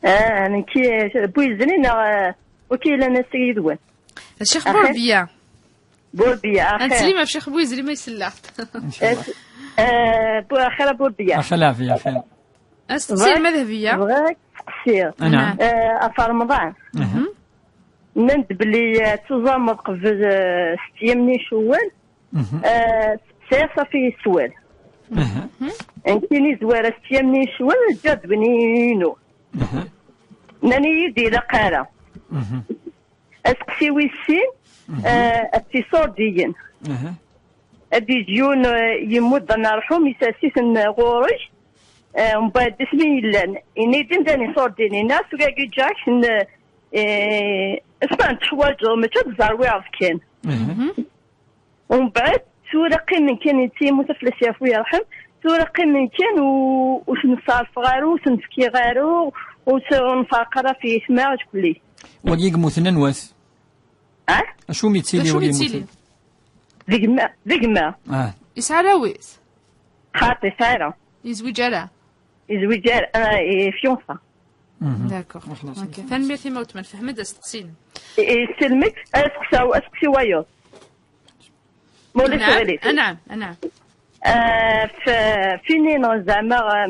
Ah, nekki, eh, Buyizri neɣ, eh, wi k-ilan ass-a yid-wen? Ccix Burbiya. Burbiya, axir. Ad nsellem ɣef Ccix Buyizri ma yesella. Ncallah. Eh, bu-, axir a Burbiya. Axir lɛafiya, axir. Asteqsi ma Dehbiya. Bɣiɣ ad k-steqsiɣ. Anɛam. Eh, ɣef Remḍan. Mhm. Nnan-d belli, eh, tuẓameḍ qbel, eh, setta yyam n Cewwal. Mhm. Eh, sɛiɣ ṣafi yeswal. Mhm. Nekkini zwara setta yyam n Cewwal, ǧǧiɣ-d bni-inu. Mhm. Nnan-iyi-d ilaq ara. Mhm. Aseqsi wis sin, mhm, eh, ɣef iṣurdiyen. Mhm. Ad d-yeǧǧ yiwen, eh, yemmut d anerḥum, isers-iten ɣur-k, eh, mbeɛd asmi yellan. Ini-d anda n iṣurdiyen, ini-as tura agi ǧǧiɣ-ak-ten, eh, asma teḥwaǧeḍ, mačči ad tzerwiɛeḍ kan. Mhm. Mhm. Umbeɛd, tura qqimen kan, yetti yemmut fell-as yeɛfu yerḥem, tura qqimen kan u-, ur ten-ṣerrfeɣ ara, ur ten-fkiɣ ara, ur s-, ur nferreq ara ɣef yetma, ačkulli. Wagi yemmuten anwa-t? Ah? Acu mi yettili wagi yemmuten? D gma, d gma. Ah. Yesɛa arraw-is? Xaṭi, yesɛa ara. Yezwiǧ ara? Yezwiǧ ara, ah, fiança. Mhm. D'accord. Xlaṣ. Ok. Tanemmirt i ma weltma, nefhem-d asteqsi-nnem. I, i, yesselmek, aseqsi, aseqsi wayeḍ. Ma ulac aɣilif. Anɛam, anɛam. Ah, f-, fini neɣ zeɛma, ah,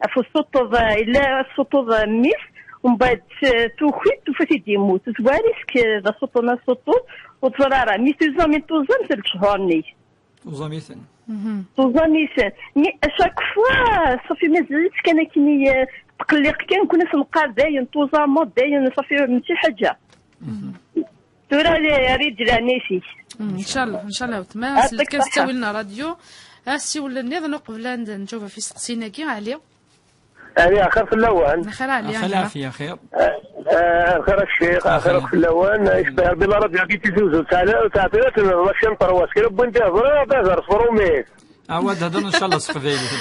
ɣef usuṭṭuḍ, ah, yella asuṭṭuḍ, ah, mmi-s, umbeɛd, ah, tuki-t, tufa-t-id yemmut. Ur tebɣi ara isk, ah, d asuṭṭuḍ, ma asuṭṭuḍ, ur teẓri ara. Mi tuẓam, mi tuẓam, s lechur-nni. Tuẓam-iten. Mhm. Tuẓam-iten. Mi, à chaque fois, ṣafi mazal-itt kan akken i, ah, tqelliq kan, kun as-neqqar dayen, tuẓameḍ, dayen, ṣafi, mačči ḥaǧa. Mhm. Tura li-, rrid leɛnayt-ik. Mm, ncallah, ncallah, weltma. Yɛṭik ṣṣeḥḥa. Kan s ttawil n ṛṛadyu. Asiwel nniḍen uqbel ad nǧaweb ɣef isteqsiyen-agi, Ɛli. Ɛli, axir fell-awen. Axir Ɛli, axir ɛni? Ɛafya, axir. Eh, eh, axir a ccix, axir akk fell-awen. Icebbeḥ Ṛebbi la radio-agi Tizi Uzzu, teɛla-, teɛtila-ten la chaîne trois, kra n win d-ihedṛen, ad ihdeṛ s tṛumit. Awa, d hedren, ncallah, s teqbaylit.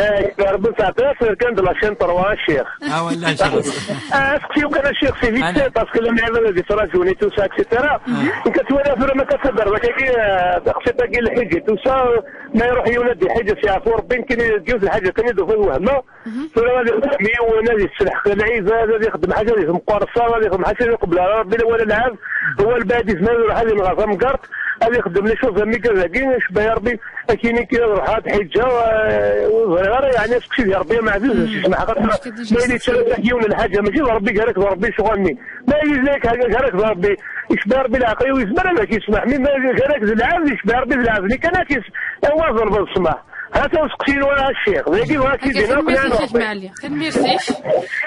Eh, Rebbi nseɛṭi, ass kan d la chaîne trois, a ccix. Ah, wallah, ncallah. Ah, aseqsi kan a ccix, c'est vite fait, parce que le maire de Frazoni, tout ça, et cetera. Nekk ad twala tura ma ad tader, dagi, eh, taqsiṭ-agi, lḥiǧ, tout ça, ma iruḥ yiwen ad iḥiǧ, s yeɛfu Rebbi, nekkini d yiwet lḥaǧa kan i d-ufiɣ wehmeɣ. Tura ad ixdem yiwen, ad yesselḥeq lɛibad, ad ixdem ḥaǧa di temqerṣa, ad ixdem ḥaǧa di qebla Rebbi, wala lɛab, wala lɛab, lɛab, lɛab, lɛab, ad ixdem les choses am wigad-agi, icebbeḥ Rebbi, akini kra ad ruḥeɣ ad ḥiǧǧeɣ, eh, ur ẓriɣ ara, yeɛni, aseqsi di Rebbi ameɛzuz, mm, ad s-ismeḥ, xaṭer ma yella yettarra-k yiwen n lḥaǧa, mačči d Rebbi, gar-ak d Rebbi ccɣel-nni. Ma yella gar-ak d Rebbi, icebbeḥ Rebbi leɛqel-iw, yezmer ad ak-yesmeḥ, mi ma gar-ak d lɛebd, icebbeḥ Rebbi d lɛebd-nni kan, ad k-yes-, awa ẓerbeḍ ssmaḥ. Hata useqsi-nwen a ccix, dagi bɣa ad k-id-iniɣ akk. Tanemmirt-ik, Rebbi. Maɛli. Tanemmirt-ik.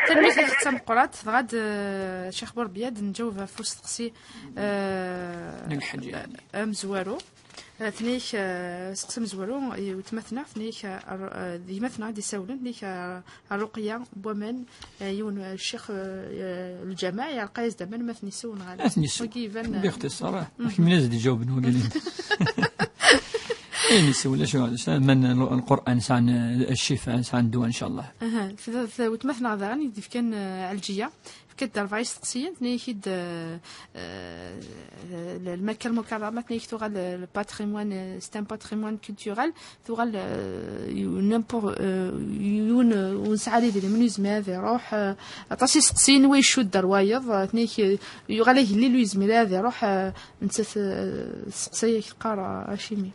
Tanemmirt-ik d tameqqrant, dɣa d, eh, Ccix Burbiya ad nǧaweb ɣef usteqsi, eh, amezwaru. Tnek, eh, seqsi amezwaru, i weltma-tneɣ, tnek, eh, ar-, eh, d gma-tneɣ i d-isawlen, tnek, eh, Rruqya n waman, eh, yiwen, eh, ccix, eh, eh, lǧameɛ, yeɛreq-as-d aman ma ten-isewwen ɣer. Ad ten-isewwen. Wagi iban, eh, bixtiṣar, ah. Mhm. Kemmini ad d-ijawben wagi. Ayen isewwen, acu, aman Lqur'an sɛan, eh, ccifa, sɛan ddwa, ncallah. Aha, f-, f-, weltma-tneɣ daɣen i d-ifkan, eh, Ɛelǧiya. Fket-d rebɛa isteqsiyen, tenna-ak-id, eh, eh, l-, Lmakka Lmukarrama, tenna-ak tuɣal, eh, le patrimoine, eh, c'est un patrimoine culturel, tuɣal, eh, yu-, n'importe, eh, yiwen, eh, ur nesɛi ara idrimen ur yezmir ad iruḥ, eh, aṭas isteqsiyen wa icudd ar wayeḍ, eh, tenna-ak, eh, yuɣal agellil ur yezmir ara ad iruḥ, eh, nettat, eh, testeqsa-yak teqqar, eh, acimi.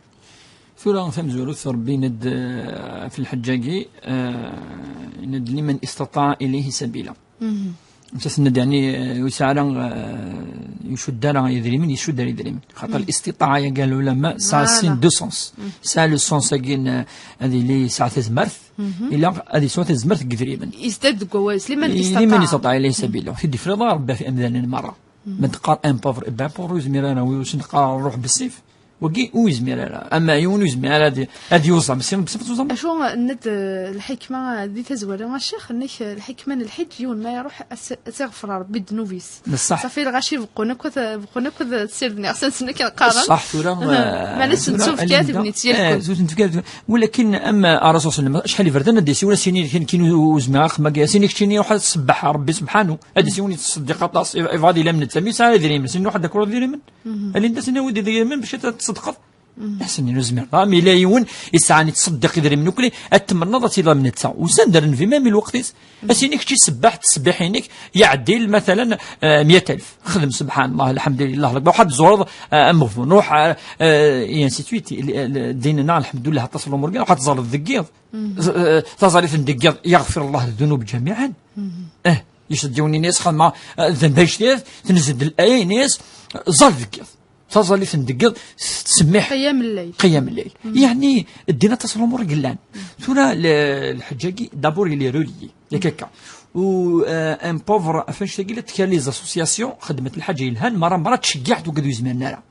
Tura tamezwarut, Rebbi yenna-d, eh, ɣef lḥeǧǧ-agi, eh, yenna-d: "Liman istata'a ilayhi sabila." Mhm. Nettat tenna-d, yeɛni, eh, ur yesɛi ara, eh, ur icudd ara idrimen, icudd ara idrimen. Xaṭer, mhm, listitaɛa-agi, lɛulama, tesɛa, voilà, sin de sens. Mhm. Tesɛa le sens-agi n, eh, ad yili yesɛa tazmert, mhm, ila ad yesɛu tazmert deg idrimen. Yezder deg wawal, liman istataɛa. Liman istataɛa ilayhi sabila. Ur t-id-ifriḍ ara Rebbi ɣef imdanen merra. Mhm. Ma d-teqqar un pauvre, eh ben, pauvre ur yezmir ara, wi ur sen-teqqar ruḥ bessif. Wagi ur yezmir ara. Ama yiwen ur yezmir ara ad, ad yuẓam. Si, si, tuẓam. Acu, nna-d, eh, lḥikma di tazwara, a ccix, nnek, eh, lḥikma n lḥiǧ, yiwen ma iruḥ, as-, as-iɣfer Rebbi ddnub-is. Ṣṣeḥ. Ṣafi, lɣaci beqqun akk, beqqun akk d ssirden iɣsan-nsen akken qqaren. Ṣṣeḥ, tura, eh, meɛna tura, s-, s-, tefka Linda, tegnit yal, eh, kul. S-, tefka tegnit. Walakin am Ṛṛasul ṣalla Llahu ɛalayhi wa sallam, acḥal iberdan ad d-yas i yiwen, ad s-yini d kra n yiwen ur zmireɣ ad xedmeɣ, ad s-yini keččini ruḥ ad tṣebbeḥ Rebbi subḥanu, ad d-yas i yiwen yettṣeddiq aṭas, yebɣa ad yili am netta, mi yesɛa idrimen, s-yini ruḥ ad d-takreḍ idrimen. Mhm. Alin d asen-awi-d idrimen bac ad tṣeddqeḍ. Mhm. Asen-nni ur zmireɣ ara, mi yella yiwen yesɛan yettṣeddiq idrimen ukli, ad temneḍ ad tiliḍ am netta. Usan-d ar nnbi, ma mi lweqt-is, mhm, ad s-yini kečči sebbeḥ ttesbiḥ-inek, yeɛdil, matalan, eh, meyya alef. Xdem subḥan Llah, lḥemdulillah, ruḥ ad tẓureḍ, eh, ameɣbun, ruḥ, eh, eh, et ainsi de suite. L-, l-, ddin-nneɣ, lḥemdulillah, aṭas n lumuṛ, ruḥ ad tẓaleḍ deg yiḍ. Mhm. Z-, eh, taẓallit n deg yiḍ, yaɣfir Llah ddunub ǧamiɛan. Mhm. Eh, yecd yiwen-ines xedmeɣ, eh, ddenb anect-it, tnezd l-, ayen-is, ẓal deg yiḍ. Taẓallit n deg yiḍ tettsemmiḥ. Qiyam lleyl. Qiyam lleyl. Mhm. Yeɛni, ddin aṭas n lumuṛ i yellan. Mhm. Tura, l-, lḥeǧǧ-agi, d'abord, il est relié. Yak akka. U, eh, un pauvre, ɣef annect-agi, la tkal les associations, xedment lḥaǧa yelhan, mara, mara tceggiɛt wigad ur yezmiren ara.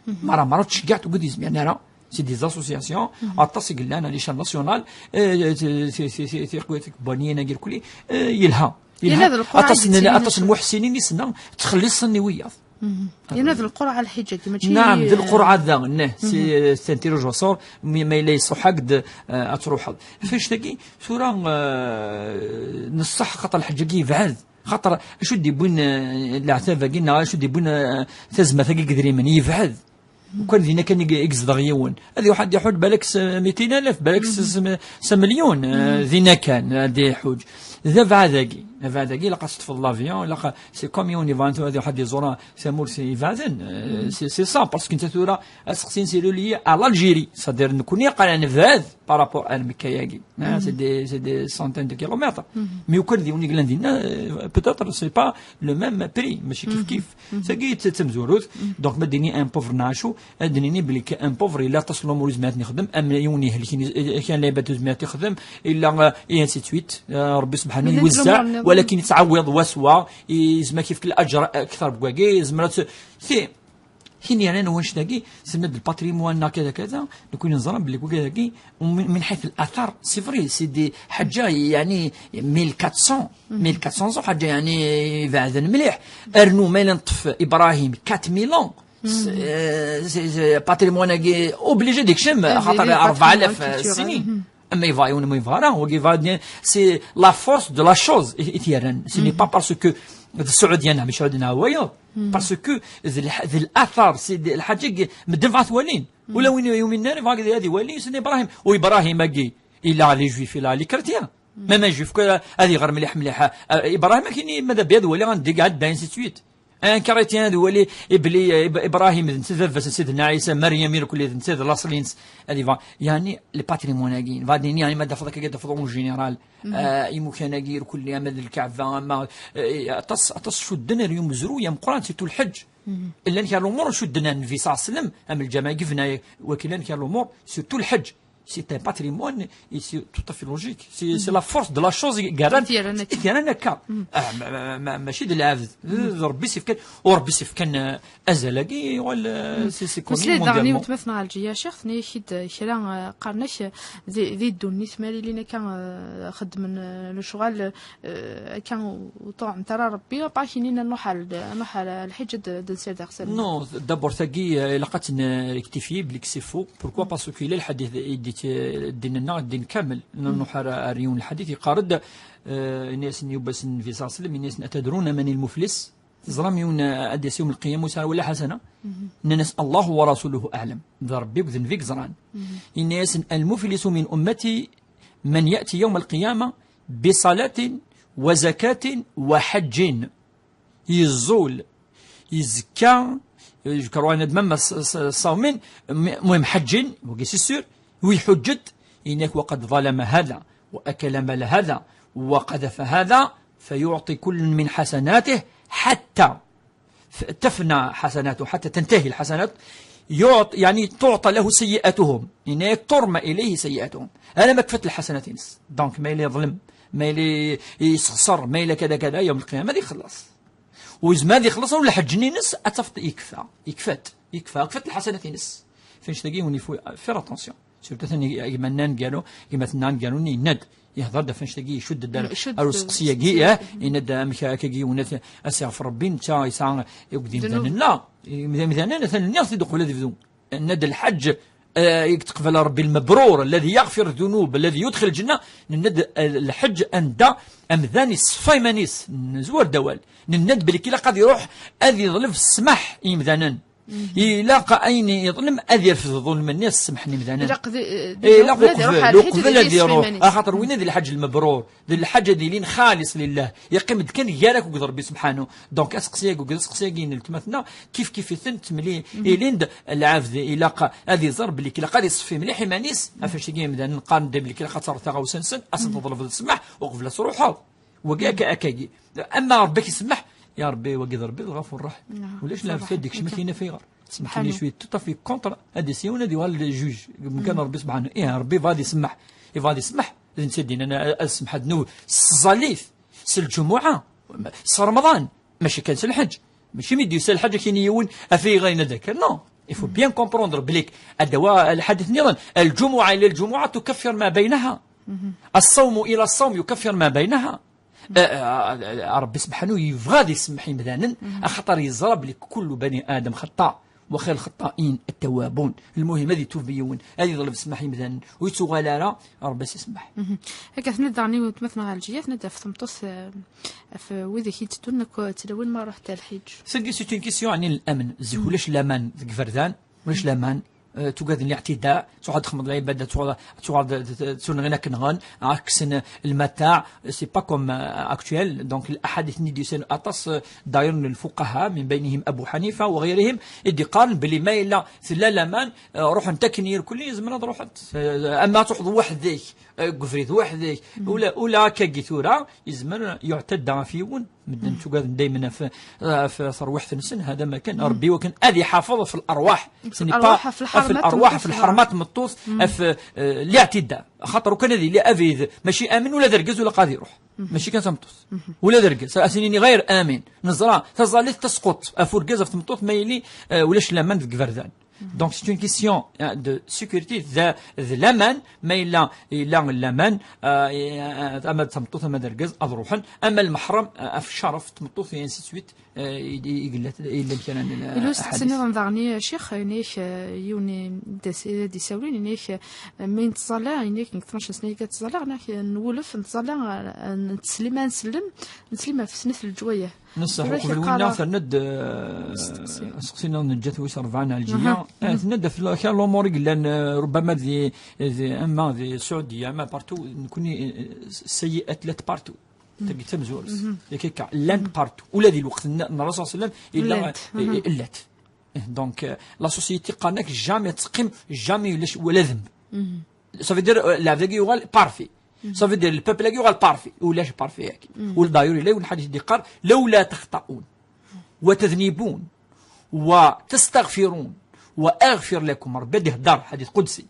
Mhm. Mara, mara tceggiɛt wigad ur yezmiren ara. C'est des associations, mhm, aṭas i yellan à l'échelle nationale, eh, ti, ti, ti, ti, ti, ti, ti, baniyen-agi irkelli, eh, yelha. Yelha. Yelha d lqurɛa. Aṭas n, aṭas n muḥsinin i ssneɣ, ttxelliṣen i wiyaḍ. Mhm. Yelha d lqurɛa lḥiǧ-agi, mačči. Naɛam, d lqurɛa daɣen, neh, si, mhm, tantiri ujasur, mi, ma yella yesruḥ-ak-d, eh, ad truḥeḍ. F annect-agi, tura, eh, neṣṣeḥ, xaṭer lḥeǧǧ-agi yebɛed. Xaṭer, acu d-yewwin, eh, leɛtab-agi, neɣ acu d-yewwin, eh, tazmert-agi n yedrimen? Yebɛed. Ukan dinna kan i, i yezdeɣ yiwen. Ad iruḥ ad iḥuǧ balak s mitin alaf, balak s, s, s amelyun, eh, dinna kan ad iḥuǧ. D abeɛɛed-agi. Abeɛɛed-agi, ilaq ad teṭṭfeḍ l'avion, ilaq, c'est comme yiwen yebɣan tura ad iruḥ ad iẓur tamurt ibeɛden, eh, c'est, c'est ça, parce que netta tura aseqsi-ines c'est relié à l'Algérie, c'est-à-dire nekni aql-aɣ nebɛed par rapport ar Mekka-agi. Ah, c'est des, c'est des centaines de kilomètres. Mais ukan d yiwen i yellan dinna, euh, peut-être c'est pas le même prix, mačči kif kif. Tagi d tamezwarut. Donc, ma d-nini un pauvre neɣ acu, ad d-nini belli un pauvre ila aṭas n lumuṛ ur yezmir ad ten-ixdem, am yiwen ihelken, kan lɛibad ur yezmir ad t-ixdem, ila, euh, et ainsi de suite. Euh, Rebbi subḥanu iwezzeɛ, walakin yettɛewwiḍ wa s wa, yezmer ad k-yefk laǧer akteṛ n wagi, yezmer ad t-, ti, Tin yernan wanect-agi, tenna-d le patrimoine neɣ kada kada, nekkni neẓra belli wigad-agi, min, min ḥayt l'athar, c'est vrai, c'est des ḥaǧa, yeɛni, mille quatre cents, mille quatre cents ans, ḥaǧa, yeɛni, ibeɛden mliḥ. Rnu ma yella neṭṭef Ibrahim quatre mille ans, c'est, euh, c'est, c'est patrimoine-agi obligé ad ikcem, xaṭer rebɛa alaf snin. Ama yebɣa yiwen, ama yebɣa ara, wagi yebɣa ad, c'est la force de la chose i, i t-yerran. Ce n'est pas parce que d Saɛudya neɣ mačči Saɛudya neɣ wayeḍ, parce que d lḥ-, d l'athar, c'est d lḥaǧa i medden bɣa t-walin. Ula win ur yuminen ara yebɣa ad iwali, c'est Ibrahim. U Ibrahim-agi, ila les juifs, ila les chrétiens. Même un juif, que, ad iɣer mliḥ mliḥ, euh, Ibrahim-agi, ma d abya ad wali, ad ndig, ad, ainsi de suite. Un chrétien ad iwali belli, eh, Ib-, Ibrahim d netta d baba-s n Sidna Ɛisa, Meryem irkelli d netta d laṣel-ines, ad iba, yeɛni, le patrimoine-agi, bɣa ad nini, yeɛni, ma d-tafeḍ akka, ad tafeḍ en général, eh, imukan-agi irkelli, ama d Lkaɛba, ama, eh, aṭas, aṭas cudden ar yumezruy ameqqran, surtout lḥeǧǧ. Llan kra lumuṛ cudden ar Nnbi ṣalla Llahu ɛalayhi wa sallam, am lǧameɛ i yebna, waki llan kra lumuṛ, surtout lḥeǧǧ. C'est un patrimoine et c'est tout à fait logique. C'est c'est la force de la chose i yerran akka. I yerran akka. Ah, ma- ma- ma- Mačči d lɛebd, d Rebbi s-ifkan, u Rebbi s-ifkan, euh, azal-agi, yuɣal, euh, c'est c'est connu mondialement. Meslay daɣen i weltma-tneɣ Ɛelǧiya Ccix, tenna-yak-id, euh, kra, euh, qqaren-ak, euh, di di ddunit, ma lilin akka, euh, xeddmen, euh, lecɣal, euh, akka ur ṭuɛent ara Rebbi, apa kinin ad nruḥ ar lḥiǧ ad d-nsired iɣsan. Non, d'abord tagi, euh, ilaq ad tt-nrektifyi belli c'est faux. Pourquoi? Parce que yella lḥadit i d-, ddin-nneɣ, ddin kamel. Nruḥ ar ar yiwen lḥadit, yeqqar-d, euh, yenna-yasen Yuba s Nnbi صلى الله عليه وسلم, yenna-yasen: أتدرون من المفلس؟ Teẓram yiwen, euh, ad d-yas yawm lqiyama ur yesɛi ara wala ḥasana? Nnan-as: الله ورسوله أعلم. D Rebbi akked Nnbi i yeẓran. Yenna-yasen: المفلس من أمتي من يأتي يوم القيامة بصلاة وزكاة وحج. Yeẓẓul, yezka, yezker wayen ad même ṣ- ṣ- ṣṣawmin, m- المهم حج, wagi c'est sûr, u iḥuǧǧ-d, yenna-k: وقد ظلم هذا، وأكل مال هذا، وقذف هذا، فيعطي كل من حسناته حتى تفنى حسناته، حتى تنتهي الحسنات، يعط يعني تعطى له سيئاتهم، يعني ترمى إليه سيئاتهم. أنا ما كفت الحسنات ينس. Donc ما إلي يظلم، ما إلي يسخسر، ما إلي كذا كذا، يوم القيامة هذه خلص. وإذا ما هذه خلص ولا حج نينس أتفط يكفى، يكفت، يكفى، كفت الحسنات ينس. فين شتاقي وني فو، faire attention. Surtout atan gma-nnan قالوا، gma-tneɣ قالوا ni ned. Yehḍer-d ɣef annect-agi, icudd-d ar useqsi-agi, ah, yenna-d amek akka yiwen ad as-iɣfer Rebbi, netta yesɛa akked yimdanen. La, imdanen atan nniɣ-t-id uqbel ad ibdu. Nenna-d lḥeǧǧ, eh, i yeqbel Rebbi المبرور الذي يغفر الذنوب الذي يدخل الجنة. Nenna-d, eh, lḥeǧǧ anda amdan iṣeffa iman-is, nezwar-d awal. Nenna-d belli ilaq ad iruḥ ad iḍleb ssmaḥ i yimdanen. Ilaq ayen yeḍlem ad yerfed ḍulm-nni, ad ssemḥen imdanen. Ilaq di, di ilaq uqbel, uqbel ad iruḥ, axaṭer winna d lḥaǧ lmebrur, d lḥaǧ ad ilin xalis lillah, yeqqim-d kan gar-ak akked Rebbi subḥanu. Donc aseqsi-agi akked aseqsi-agi n weltma-tneɣ kif kif-iten, ttemlilin-d. Lɛebd ilaq ad iẓer belli ilaq ad iṣeffi mliḥ iman-is, ɣef wannect-agi imdanen qqaren-d belli ilaq ad terreḍ taɣawsa-nsen, ad sen-teḍlbeḍ ssmaḥ uqbel ad truḥeḍ. Wagi akka, akkagi. Ama Rebbi ak-isemmeḥ, ya Rebbi, wagi d Rebbi d Lɣafur Ṛṛaḥim. Ulac la fed ikcem-ak yinna f ayɣer. Semḥen-iyi cwiya, tout à fait contre, ad d-yas yiwen ad yuɣal juge. Mkan Rebbi subḥanu. Ih, Rebbi yebɣa ad isemmeḥ. Yebɣa ad isemmeḥ. D netta i d-yennan ad semḥeɣ ddnub s tẓallit, s lǧumuɛa, s Remḍan, mačči kan s lḥeǧǧ. Mačči mi d-yusa lḥeǧǧ ad k-yini yiwen af ayɣer yenna-d akka. Non. Il faut bien comprendre belli ad d-awiɣ lḥadit nniḍen. الجمعة إلى الجمعة تكفر ما بينها. الصوم إلى الصوم يكفر ما بينها. Eh, eh, Rebbi subḥanu yebɣa ad isemmeḥ imdanen, axaṭer yeẓra belli كل بني آدم خطاء وخير الخطائين التوابون. Lmuhim, ad itub yiwen, ad iḍleb ssmaḥ imdanen, ur yettuɣal ara, Rebbi ad s-isemmeḥ. Akka tenna-d daɣen i weltma-tneɣ Ɛelǧiya, tenna-d ɣef tmeṭṭut, eh, ɣef widak i d-iteddun akk tlawin ma ruḥent ar lḥiǧ. Tagi, c'est une question ɛni n laman. Zik ulac laman deg iberdan, ulac laman, eh, tugad n liɛtida, tuɣal txedmeḍ lɛibada, tuɣal, tuɣal d, d, d, tunɣin akken nɣen, kksen lmataɛ, c'est pas comme, euh, actuel. Donc, laḥadit-nni d-yusan aṭas, euh, d'ailleurs n lfuqaha, min baynihim Abu Ḥanifa wa ɣayrihim, i d-iqqaren belli ma yella tella laman, euh, ruḥent akken irkelli, zemren ad ruḥent. Euh, ama ad truḥeḍ weḥd-k, euh, deg ubrid weḥd-k, ula, ula akkagi tura, yezmer yuɛtadda ɣef yiwen. Medden ttugaden daymen ɣef, ɣef terwiḥt-nsen, hada ma kan, Rebbi wakken ad iḥafeḍ ɣef lerwaḥ. Ɣef lerwaḥ, ɣef lḥerma n tmeṭṭut, ɣef, eh, liɛtida. Axaṭer ukan ad yili abrid, mačči amin ula d argaz ula qad iruḥ. Mačči kan tameṭṭut. Ula d argaz, ad as-nini ɣayr amin. Neẓra, taẓallit tesqut ɣef urgaz ɣef tmeṭṭut ma yili, eh, ulac laman deg iberdan. Donc, c'est une question, hein, de sécurité, d, d laman, ma yella, yella laman, euh, ama d tameṭṭut, ama d argaz, ad ruḥen, ama lmeḥrem, euh, ɣef ccerf tmeṭṭut, et ainsi de suite, euh, i, i, i yella, yella kra n, euh, Illu asteqsi nniḍen daɣen, a Ccix, yenna-yak, euh, yiwen i d-, i d-isawlen, yenna-yak, euh, mi nettẓalla, yenna-yak, deg tnac sna i ttẓalla, yenna-yak, nwulef, nettẓalla, euh, netteslim, ad nsellem, netteslim ɣef snat n leǧwayeh. Nṣeḥ, uqbel winna terna-d, eh, asteqsi-nneɣ n lǧat wis rebɛa n Ɛelǧiya. Eh, tenna-d ɣef kra n lumuṛ i yellan, eh, rubbama di, di, ama di Saɛudiya, ama partout, nekkni, eh, sayyi'at llant partout. Tagi d tamezwarut. Yak akka, llant partout. Ula di lweqt n, n Ṛṛasul ṣalla Llahu ɛalayhi wa sallam, eh, eh, llant. Eh, donc, eh, la société qqaren-ak jamais teqqim, jamais ulac wala ddenb. Ça veut dire, euh, lɛebd-agi yuɣal parfait. Ça veut dire, le peuple-agi yuɣal parfait. Ulac parfait-agi. Ul d'ailleurs, yella yiwen lḥadit i d-iqqar: لولا تخطئون وتذنبون وتستغفرون وأغفر لكم. Ṛebbi ad ihedder, ḥadit qudsi.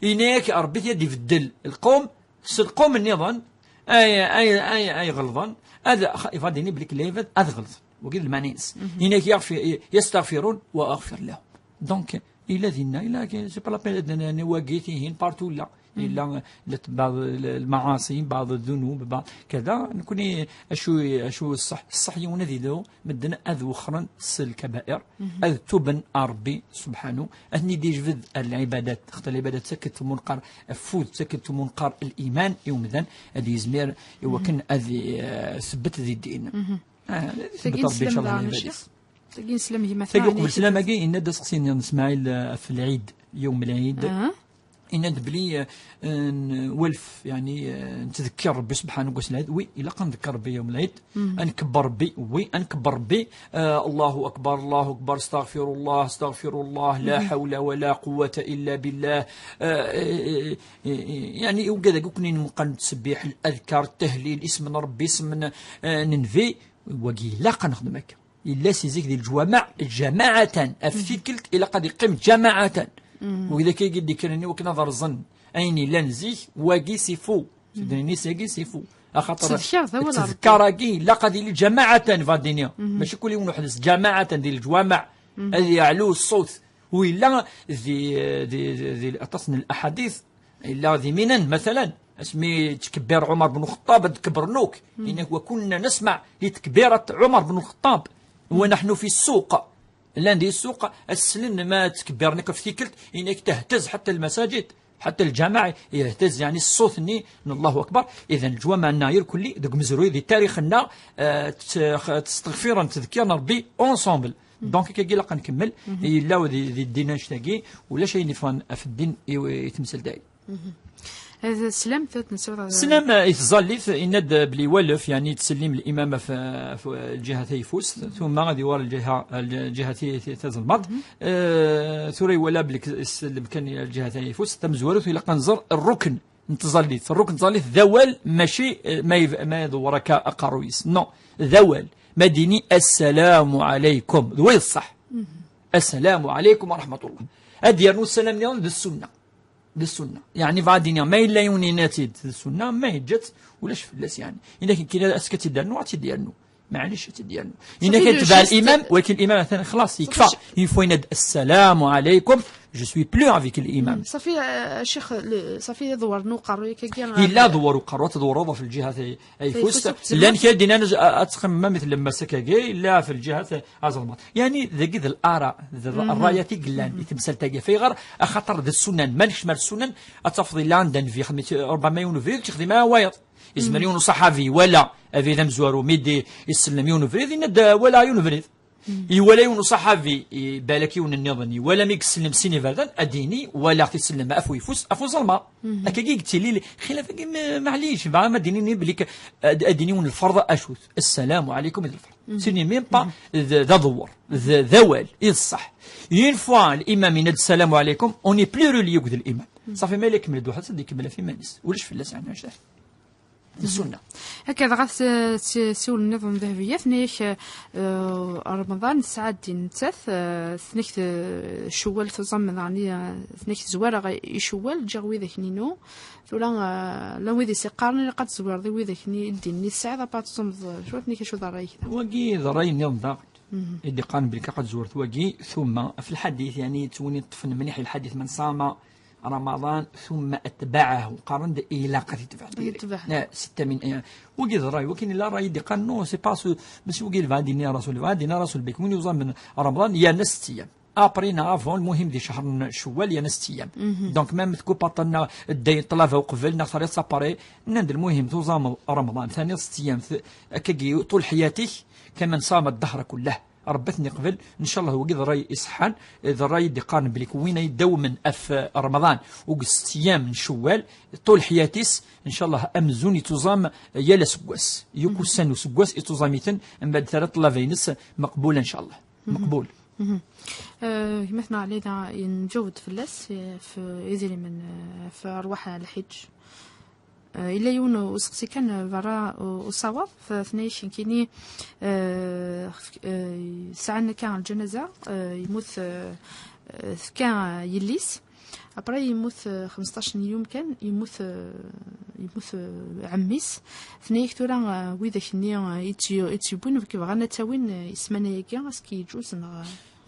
Yenna-yak Ṛebbi ad ibeddel lqum s lqum nniḍen ay, ay, ay, ay ɣelḍen. Ad, xa-, ifa dini belli lɛibad ad ɣelḍen. Wagi d lmeɛna-ines. Yenna-yak يغفر, يستغفرون وأغفر لهم. Donc, illa dinna, illa, c'est pas la peine ad n-, n-, wagi, tihin, partout, illa. Illa, la, بعض ال-, المعاصي, بعض الذنوب, بعض كذا. Nekni, acu, acu ṣṣeḥ? Ṣṣeḥ yiwen ad ilu, medden ad wexren s lkabair, ad tuben ar Ṛebbi subḥanu, ad ten-id-yejbed ar lɛibadat, xaṭer lɛibadat ttakkent umunqar afud, ttakkent umunqar liman i umdan, ad yezmir i wakken ad, eh, sebbet di ddin. Ah, ad isebbet Ṛebbi, ncallah, lɛibad-is. Tagi neslam gma. Tagi uqbel sslam-agi, yenna-d aseqsi-nni n Smaɛil, eh, ɣef lɛid, yawm lɛid. Yenna-d belli, eh, n-, walef, yeɛni, eh, nettdekkir Rebbi subḥanahu deg wass n lɛid. Oui, ilaq ad ndekker Rebbi yawm lɛid. Ad nkebber Rebbi, oui, ad nkebber Rebbi. Eh, Allahu akbar, Allahu akbar, astaɣfirullah, astaɣfirullah, la ḥawla wa la quwwata illa billah. Eh, eh, eh, eh, eh, yeɛni, ugad-agi akk-nni nqan ttṣebbiḥ, ladkar, ttahlil, isem n Rebbi, isem n, eh, n Nnbi, wagi ilaq ad nexdem akka. Yella si zik di leǧwameɛ, ǧamaɛatan. Ɣef tikkelt, ilaq ad iqqim ǧamaɛatan. Wid akka i d-ikkren i wakken ad rẓen ayen yellan zik, wagi sifu. Sidnini sagi sifu. Axaṭer ttedkar d awal n Ṛebbi. Ttedkar-agi ilaq ad yili ǧamaɛatan, va dini. Mačči kul yiwen uḥdes, ǧamaɛatan di leǧwameɛ. Ad yeɛlu ṣṣut. U yella di, di, di, di aṭas n laḥadit, yella di Minan, matalan, asmi yettkebbir Ɛumar ben Lxeṭṭab ad d-kebbren akk. Yenna-k, وكنا نسمع لتكبيرة عمر بن الخطاب ونحن في السوق. Llan di ssuq, ad slen ma ttkebbiren akk ɣef tikkelt, yenna-k تهتز حتى المساجد، حتى الجامع يهتز، يعني ṣṣut-nni n Allahu Akbar. Idan, leǧwameɛ-nneɣ irkelli, deg umezruy, di tarix-nneɣ, eh, tt-, x-, ttesṭegfiren, ttdekkiren Ṛebbi ensemble. Donc, akka ilaq ad nkemmel, yella di, di ddin annect-agi, ulac ayen yeffɣen ɣef ddin i, i temsalt-agi. Ad teslam, tura ad nesɛu. Teslam, eh, i tẓallit, yenna-d, eh, belli walef, yeɛni yettsellim limam ɣef, ɣef lǧiha tayeffust, tumma ad iwar lǧiha, lǧiha ti-, ti-, tazelmaḍt. Eh, tura iwala belli k-, isellem kan lǧiha tayeffust, tamezwarut ilaq ad nẓer rrukn n tẓallit. Rrukn n tẓallit d awal, mačči, eh, ma yef-, ma iḍewwer akka aqerruy-is. Non, d awal. Ma d-ini, "Assalamu alaykum." D wa i d ṣṣeḥ. "Assalamu alaykum wa rahmatullah." Ad d-yernu ssalam nniḍen d ssunna. D ssunna. Yeɛni, bɣa ad d-iniɣ, ma yella yiwen yenna-tt-id d ssunna, ma yeǧǧa-tt, ulac fell-as, yeɛni. Yenna-k, kra ass-a ad tt-id-yernu, ad tt-id-yernu. Maɛlic, ad tt-id-yernu. Yenna-k, safi, ad tebɛ juste limam, walakin limam atan xlas, yekfa. Safi, ch-, une fois yenna-d, "Assalamu alaykum", je suis plus avec l'imam. Safi, euh, Cheikh, le, safi, ad ḍewren uqerruy-agi. Yella ḍewwer uqerruy, ad tḍewreḍ ɣef lǧiha tay-, ayeffust. Llan kra d-yennan, a-, ad txemmem mi tlemmem ass-agi, yella ɣef lǧiha tay-, azelmaḍ. Yeɛni, dagi d l'ara, d ṛṛayat i yellan i temsalt-agi. Ɣef ayɣer? Axaṭer d ssunan. Ma nekcem ar ssunan, ad tafeḍ illa anda nnbi xedmen, ṛubbama yiwen ubrid, ur t-yexdim ara wayeḍ. Yezmer yiwen uṣaḥabi iwala abrid amezwaru, mi d-isellem yiwen ubrid, yenna-d, "Walaɣ yiwen ubrid." Iwala yiwen uṣaḥabi, i-, balak yiwen nniḍen, iwala mi yesellem sin iberdan, ad d-yini, "Walaɣ-t isellem af uyeffus, af uzelmaḍ." Akkagi i yettili, xilaf-agi, ma-, maɛlic, bɣa ma d-inin belli k-, ad, ad d-yini yiwen lferḍ acu-t, "Assalamu alaykum", d lferḍ. C'est même pas d, d aḍewwer, d, d awal, i d ṣṣeḥ. Une fois l'imam yenna-d, "Assalamu alaykum", on n'est plus relié akked l'imam. Safi, ma yella ikemmel-d weḥd-s, ad ikemmel ɣef yiman-is. Ulac fell-as, yeɛni, ulac. D ssunna. Akka dɣa, s-, s-, siwel nniḍen Dehbiya, tenna-yak, eh, Remḍan sɛa ddin nettat, eh, tenna-k, eh, Cewwal tuẓam daɣen, eh, tenna-k tezwar-aɣ i Cewwal, ǧǧiɣ widak-nni-inu. Tura, eh, llan wid i s-iqqaren ilaq ad tezwireḍ i widak-nni, i ddin-nni tesɛiḍ, apa ad tuẓumeḍ, eh, cwiṭ, tenna-k acu d ṛṛay-ik da? Wagi d ṛṛay nniḍen daɣen. I d-iqqaren belli ilaq ad tezwireḍ wagi, tumma, ɣef lḥadit, yeɛni, yettwin iṭṭfen mliḥ i lḥadit, "من صام رمضان ثم أتبعه", qqaren-d ilaq ad itbeɛ tiri. Itbeɛ. Eh, sitta min, eh, wagi d ṛṛay, wakin illa ṛṛay i d-iqqaren, non, c'est pas ce, mačči wagi yebɣa ad d-yini Rasul, yebɣa ad d-yini Rasul belli win yuẓamen Remḍan yerna sett ayyam. Après neɣ avant, lmuhim di ccher n Cewwal yerna sett ayyam. Donc même tkupaṭ neɣ ddayen ṭṭlaba uqbel neɣ terriḍ-tt après, nnan-d lmuhim tuẓameḍ Remḍan, taniḍ sett ayyam, t-, akkagi ṭul ḥyatik, كمن صام الدهر كله. Ṛebbi ad ten-iqbel, ncallah, wagi d ṛṛay iṣeḥḥan, d ṛṛay i d-iqqaren belli win ay iddawmen ɣef Remḍan, uges siyam n Cewwal, ṭul ḥyat-is, ncallah, amzun ittuẓam yal aseggas. Yakk ussan n useggas ittuẓam-iten, mbeɛd terra ṭṭlaba-ines meqbula, ncallah. Meqbul. Eh, gma-tneɣ Lila, nǧawed fell-as, eh, f idrimen, eh, f rrwaḥ n lḥiǧ. Eh, yella yiwen useqsi kan, eh, berra u-, usawaḍ, f-, tenna-yak nekkini, eh, f-, eh, sɛan akka lǧanaza, eh, yemmut, eh, euh, tefka, euh, yelli-s. Après, yemmut, euh, xmesṭac n yum kan, yemmut, euh, yemmut, euh, ɛemmi-s. Tenna-yak tura, euh, widak-nni, euh, i tt-, i tt-yewwin, bɣan ad tt-awin, euh, i ssmana-agi, est-ce que yeǧuz neɣ, euh?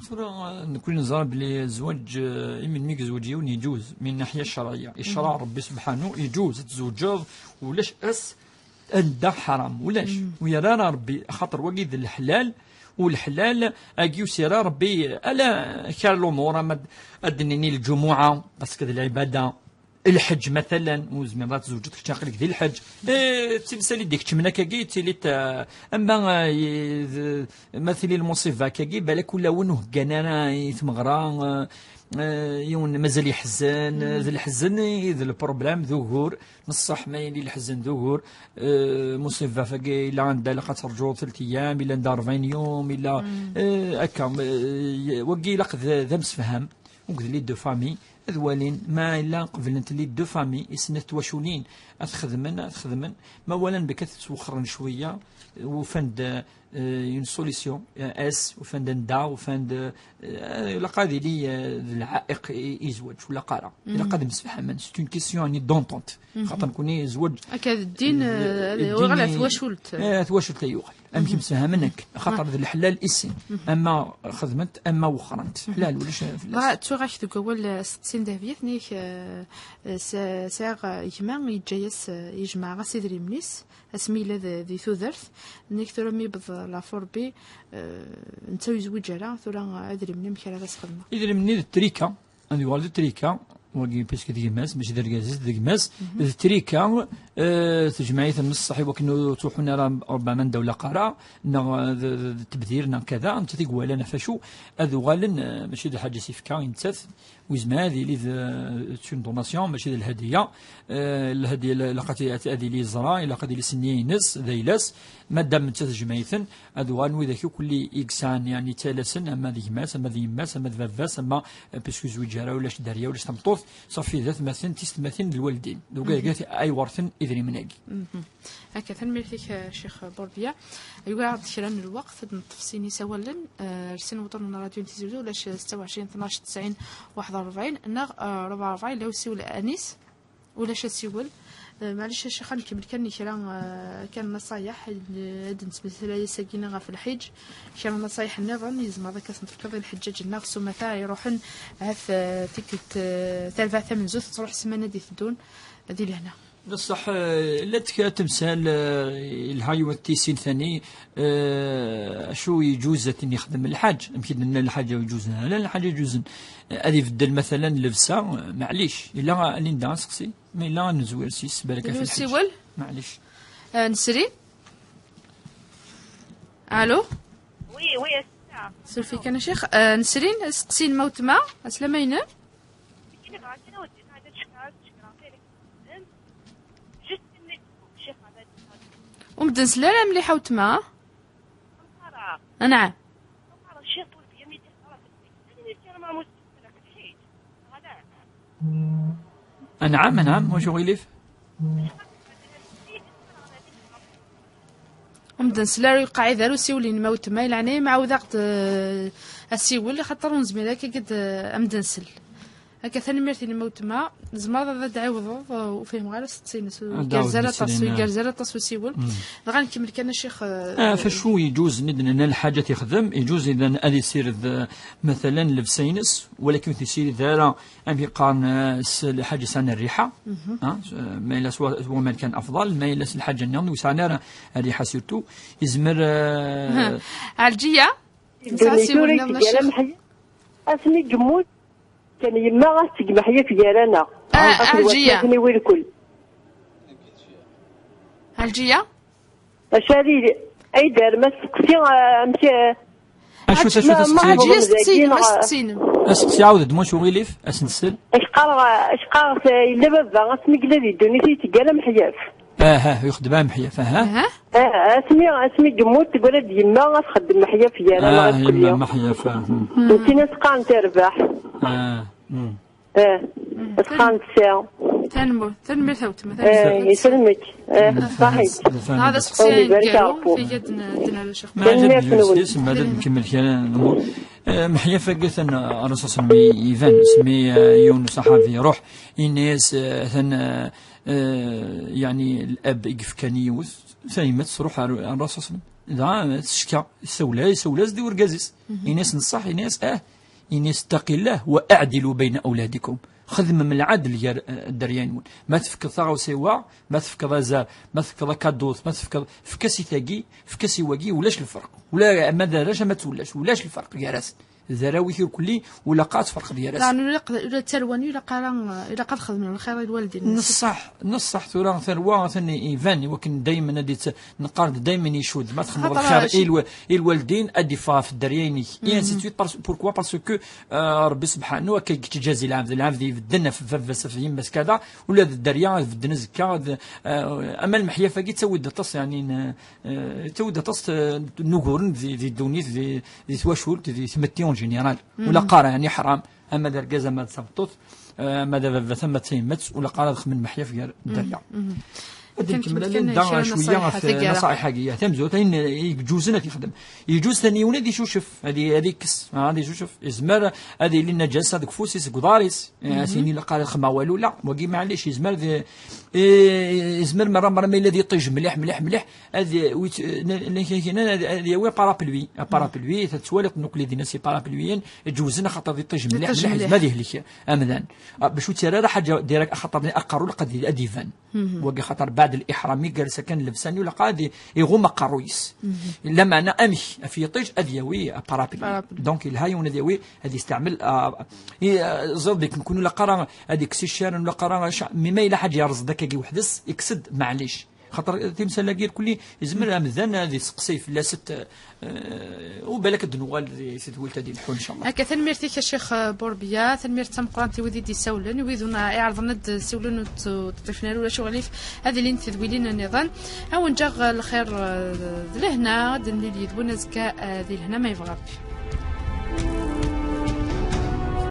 Tura, euh, nekkni neẓra belli zzwaǧ, euh, i melmi yezweǧ yiwen yeǧuz, min naḥya ccerɛiyya. Ccreɛ n Ṛebbi subḥanu yeǧuz ad tzewǧeḍ, ulac ass anda ḥaram, ulac. Ur yerra ara Ṛebbi, axaṭer wagi d leḥlal, u leḥlal agi ur s-yerra Ṛebbi ala kra lumuṛ, ama d-, ad d-nini lǧumuɛa, parce que d lɛibada, lḥeǧ, matalan, ur zmireḍ ad tzewǧeḍ kečč aql-ik di lḥeǧ. Eh, d timsal i d-ikeččmen akkagi, d tilit, eh, ama, eh, i-, d-, ma tili lmuṣiba akkagi, balak ulawen ur heggan ara i tmeɣra, eh, eh, yiwen mazal yeḥzen, d leḥzen i d lproblem, d ugur, n ṣṣeḥ ma yili leḥzen d ugur, eh, muṣiba fagi ila anda ilaq ad terǧuḍ telt ayyam, ila anda rebɛin yum, ila, eh, akka, eh, wagi ilaq d, d amsefham. Ugdel i deux familles, ad walin ma yella qeblent les deux familles, i snat twaculin, ad xedmen, ad xedmen, ma walan bek ad tettwexren cwiya, ufan-d, eh, une solution, eh, as, ufan-d anda, ufan-d, eh, ilaq ad ili, eh, d lɛaiq i, i zzwaǧ, ur ilaq ara. Ilaq ad msefhamen, c'est une question d'entente. Xaṭer nekkni zzwaǧ, akka d ddin, eh, eh, ur ɣala ddin i twacult. Eh, twacult ay yuɣal. Amek msefhamen akka? Xaṭer d leḥlal i sin. Ama xedment, ama wexrent. Ḥlal, ulac fell-as. Dɣa, ttuɣ-ak deg wawal, eh, asteqsi n Dehbiya, tenna-ak, eh, eh, s-, sɛiɣ, eh, gma, yeǧǧa-yas, eh, yejmeɛ-as idrimen-is, asmi yella d-, di tudert, tenna-ak tura mi yewweḍ lafu Rebbi, eh, netta ur yezwiǧ ara, tura, eh, idrimen-im amek ara as-xedmeɣ? Idrimen-nni d trika, ad yuɣal d trika, wagi puisque d gma-s, mačči d argaz-is, d gma-s, d trika, eh, tejmeɛ-iten n ṣṣeḥ i wakken ur ttruḥun ara ṛebbama anda ur ilaq ara, neɣ, eh, d, d, d tebdir, neɣ kada, nettat i iwalan ɣef acu, ad uɣalen, eh, mačči d lḥaǧa i s-ifka i nettat, u yezmer ad yili d, eh, d une donation, mačči d lhedya, eh, lhedya la-, ilaq ad, ad, ad yili yeẓra, ilaq ad yili s nniya-ines, d ayla-s, madam nettat tejmeɛ-iten, ad uɣalen widak akk lli i yesɛan, yani, ttalasen, ama d gma-s, ama d yemma-s, ama d baba-s, ama, eh, puisque ur yezwiǧ ara, ulac dderya, ulac tameṭṭut, ṣafi d atmaten, tisetmatin d lwaldin. Donc, ay werten idrimen-agi. Akka, tanemmirt-ik, eh, Ccix Burbiya. Yugar-aɣ-d kra n lweqt, ad neṭṭef sin isawalen, eh, ar sin wuṭan n ṛadyu n Tizi Wezzu, ulac setta u ɛecrin tnac tesɛin waḥed u ṛebɛin, neɣ, eh, ṛebɛa u ṛebɛin, la usiwel Anis. Ulac asiwel. Eh, maɛlic a Ccix, ad nkemmel kan kra, eh, kan nnaṣayeḥ, eh, ad nettmeslay ass-agi-nni ɣef lḥiǧ. Kra n nnaṣayeḥ nniḍen, yezmer ad k-asen-tefkeḍ i lḥeǧǧaǧ-nneɣ s umata, iruḥen ahat, eh, tikkelt, eh, tarbaɛt tamenzut, ad truḥ ssmana d-iteddun, di lehna. D ṣṣeḥ, eh, llant kra temsal, eh, yelha yiwet tisin tani, eh, acu yeǧuz ad ten-yexdem lḥaǧ? Amek i d-nenna lḥaǧa yeǧuzen? Ala lḥaǧa yeǧuzen. Eh, ad ibeddel, matalan, llebsa, eh, maɛlic. Yella, a Linda, aseqsi? Ma yella, ad nezwir s-is, balak ɣef lḥaǧ. Usiwel? Maɛlic. Eh, nesri? Allô? Oui, oui, c'est ça. Surfik a Ccix. Eh, nesrin, aseqsi n ma wetma, aslama-inem? Ur m-d-nsel ara mliḥ a wetma. Anɛam. Anɛam, anɛam, wacu ɣilif? Ur m-d-nsel ara, ur qɛid ara usiwel-inem a wetma, i leɛnaya-m ɛawed-aɣ-d, eh, asiwel, axaṭer ur nezmir akka ad, eh, am-d-nsel. Akka, tanemmirt-inem a wetma. Tzemreḍ ad d-ɛiwḍeḍ, eh, ur fhimeɣ ara aseqsi-ines, ur igerrez ara aṭas, ur igerrez ara aṭas usiwel. Dɣa nkemmel kan a Ccix, eh, ah, ɣef acu yeǧuzen i d-nenna lḥaǧa tixdem, yeǧuz idan ad isired, eh, matalan, llebsa-ines, walakin ur tessirid ara, amek i qqaren, eh, s lḥaǧa yesɛan rriḥa, ah, s-, eh, ma yella s wa-, s waman kan afḍal, ma yella s lḥaǧa nniḍen ur yesɛan ara rriḥa, surtout, yezmer, eh, Ɛelǧiya? Nesɛa ddunit ur asiwel-nniḍen a Ccix. Asmi yemmut, kan yemma ad tetteg meḥyaf gar-aneɣ. Ah, akked Ɛelǧiya. Watmaten-iw irkel. Ɛelǧiya? Acali, ay d-arma tseqsi, ah, amek, ah, acu, acu ma, ma teqsi? Ɛelǧiya, steqsi-inem, steqsi-inem. Aseqsi, ɛawed-d, ma ulac uɣilif, ad s-nsel. Acqar, acqar, yella baba, asmi yella di ddunit, yetteg ala meḥyaf. Aha, yexdem am meḥyaf, aha. Aha. Ah, asmi, asmi yemmut, teggra-d yemma ad txeddem meḥyaf gar-aneɣ. Ah, yemma meḥyaf, ah, hmm. Nettin ad s-qqaren terbeḥ. Ah, hmm. Eh, mm, ad s-qqaren tesɛa. Tanemmirt, tanemmirt a wetma, eh, tanemmirt. Yesselmek. Eh, ṣaḥit. Hada aseqsi aneggaru, tiga d-, d-, d-, d-, d-, d-, ma ad d-, tanemmirt-nwen. Ad nkemmel kra n lumuṛ. Eh, meḥyaf-agi atan, eh, Ṛṛasul s-, mi iban, s-, mi, eh, yiwen n uṣaḥabi iṛuḥ, ini-as, eh, atan, eh, eh, yeɛni, lab i yefkan i yiwet tayemmat, tṛuḥ ar, ar Ṛṛasul s-, dɣa tecka, isawel-, isawel-as-d i urgaz-is. Ini-as: "Neṣṣaḥ?" Ini-as: "Ah." Ini-as: "Ttaqillah wa aɛdilu bayna awladikum." Xedmem lɛadel gar, eh, dderya-nwen. Ma tefkeḍ taɣawsa i wa, ma tefkeḍ azar, ma tefkeḍ akadut, ma tefkeḍ, efk-as i tagi, efk-as i wagi, ulac lferq. Ula ama d arrac, ama d tullas, ulac lferq gar-asen. D arraw-ik irkelli, ula qa tferqeḍ gar-asen. Daɣen ula q-, ula d tarwa-nni, ilaq ara, ilaq ad xedmen lxir i lwaldin. Neṣṣaḥ, neṣṣaḥ tura tarwa, atan iban, i wakken daymen ad itt-, neqqar-d daymen icud. Ma txedmeḍ xaṭer lxir aci- i lwa-, i lwaldin, ad d-iffeɣ ɣef dderya-inek. Et ainsi de suite, parce, pourquoi? Parce que, euh, Ṛebbi subḥanu, akka i yettjazi lɛebd. Lɛebd ibedden ɣef baba-s, ɣef yemma-s, kada, ula d dderya, ad bedden azekka, ad, euh, ama lmeḥyaf-agi ttawi-d aṭas, yeɛni, n-, euh, ttawi-d aṭas, euh, n wuguren di, di ddunit, di, di twacult, di tmetti en général. Ula qqar, yeɛni, ḥram, ama d argaz, ama d tameṭṭut, eh, ama d ababat, ama d tayemmat, ula qqar ad xedmen meḥyaf gar dderya. Ad nkemmel kan Linda kra n cwiya ɣef naṣaḥiḥ-agi. Tamezwarut, ayen yeǧuzen ad t-yexdem. Yeǧuz tani yiwen ad icucef, ad i-, ad ikkes, ah, ad icucef. Yezmer ad yili naǧasa deg ufus-is, deg uḍar-is. Eh, ad s-yini ila qqar ad xedmeɣ walu, la. Wagi, maɛlic, yezmer ad, eh, yezmer merra, merra ma yella ad iṭij mliḥ, mliḥ, mliḥ, ad, wit-, n-, n-, n-, ad, ad yawi parapluie. Parapluie, tettwaliḍ nekkni dinna si parapluiyen, ǧewzen axaṭer d iṭij mliḥ, iṭij mliḥ, mliḥ. Yezmer ad yehlek amdan. Ah, bac ur ttara ara ḥaǧa direct, axaṭer aqerru lqad ad iban. Wagi axaṭer baɛd liḥram, mi yersa kan llebsa-nni, ula qqar ad iɣum aqerru-is. Lameɛna amek, af yiṭij ad yawi parapluie. Parapluie. Donc, yelha yiwen ad yawi, ad yesteɛmel, ah, i, ah, ẓer dik nekni ula qqar ad ikkes iccer, ula qqar ca-, mi ma yella ḥaǧa yerẓ-d akkagi weḥd-s, ikkes-d, maɛlic. Xaṭer timsal-agi irkelli, yezmer amdan ad iseqsay fell-as-t, eh, u balak ad d-nuɣal di tedwilt ad yelḥu, ncallah. Akka, tanemmirt-ik a Ccix, eh, Burbiya, tanemmirt tameqqrant i wid i d-isawlen, i wid una iɛerḍen ad d-siwlen ur t-, ur t-ṭṭifen ara, ulac uɣilif, ad ilint tedwilin nniḍen. Ad wen-ǧǧeɣ lxir, eh, d lehna, ad nemlil yid-wen azekka, eh, di lehna ma yebɣa Rebbi.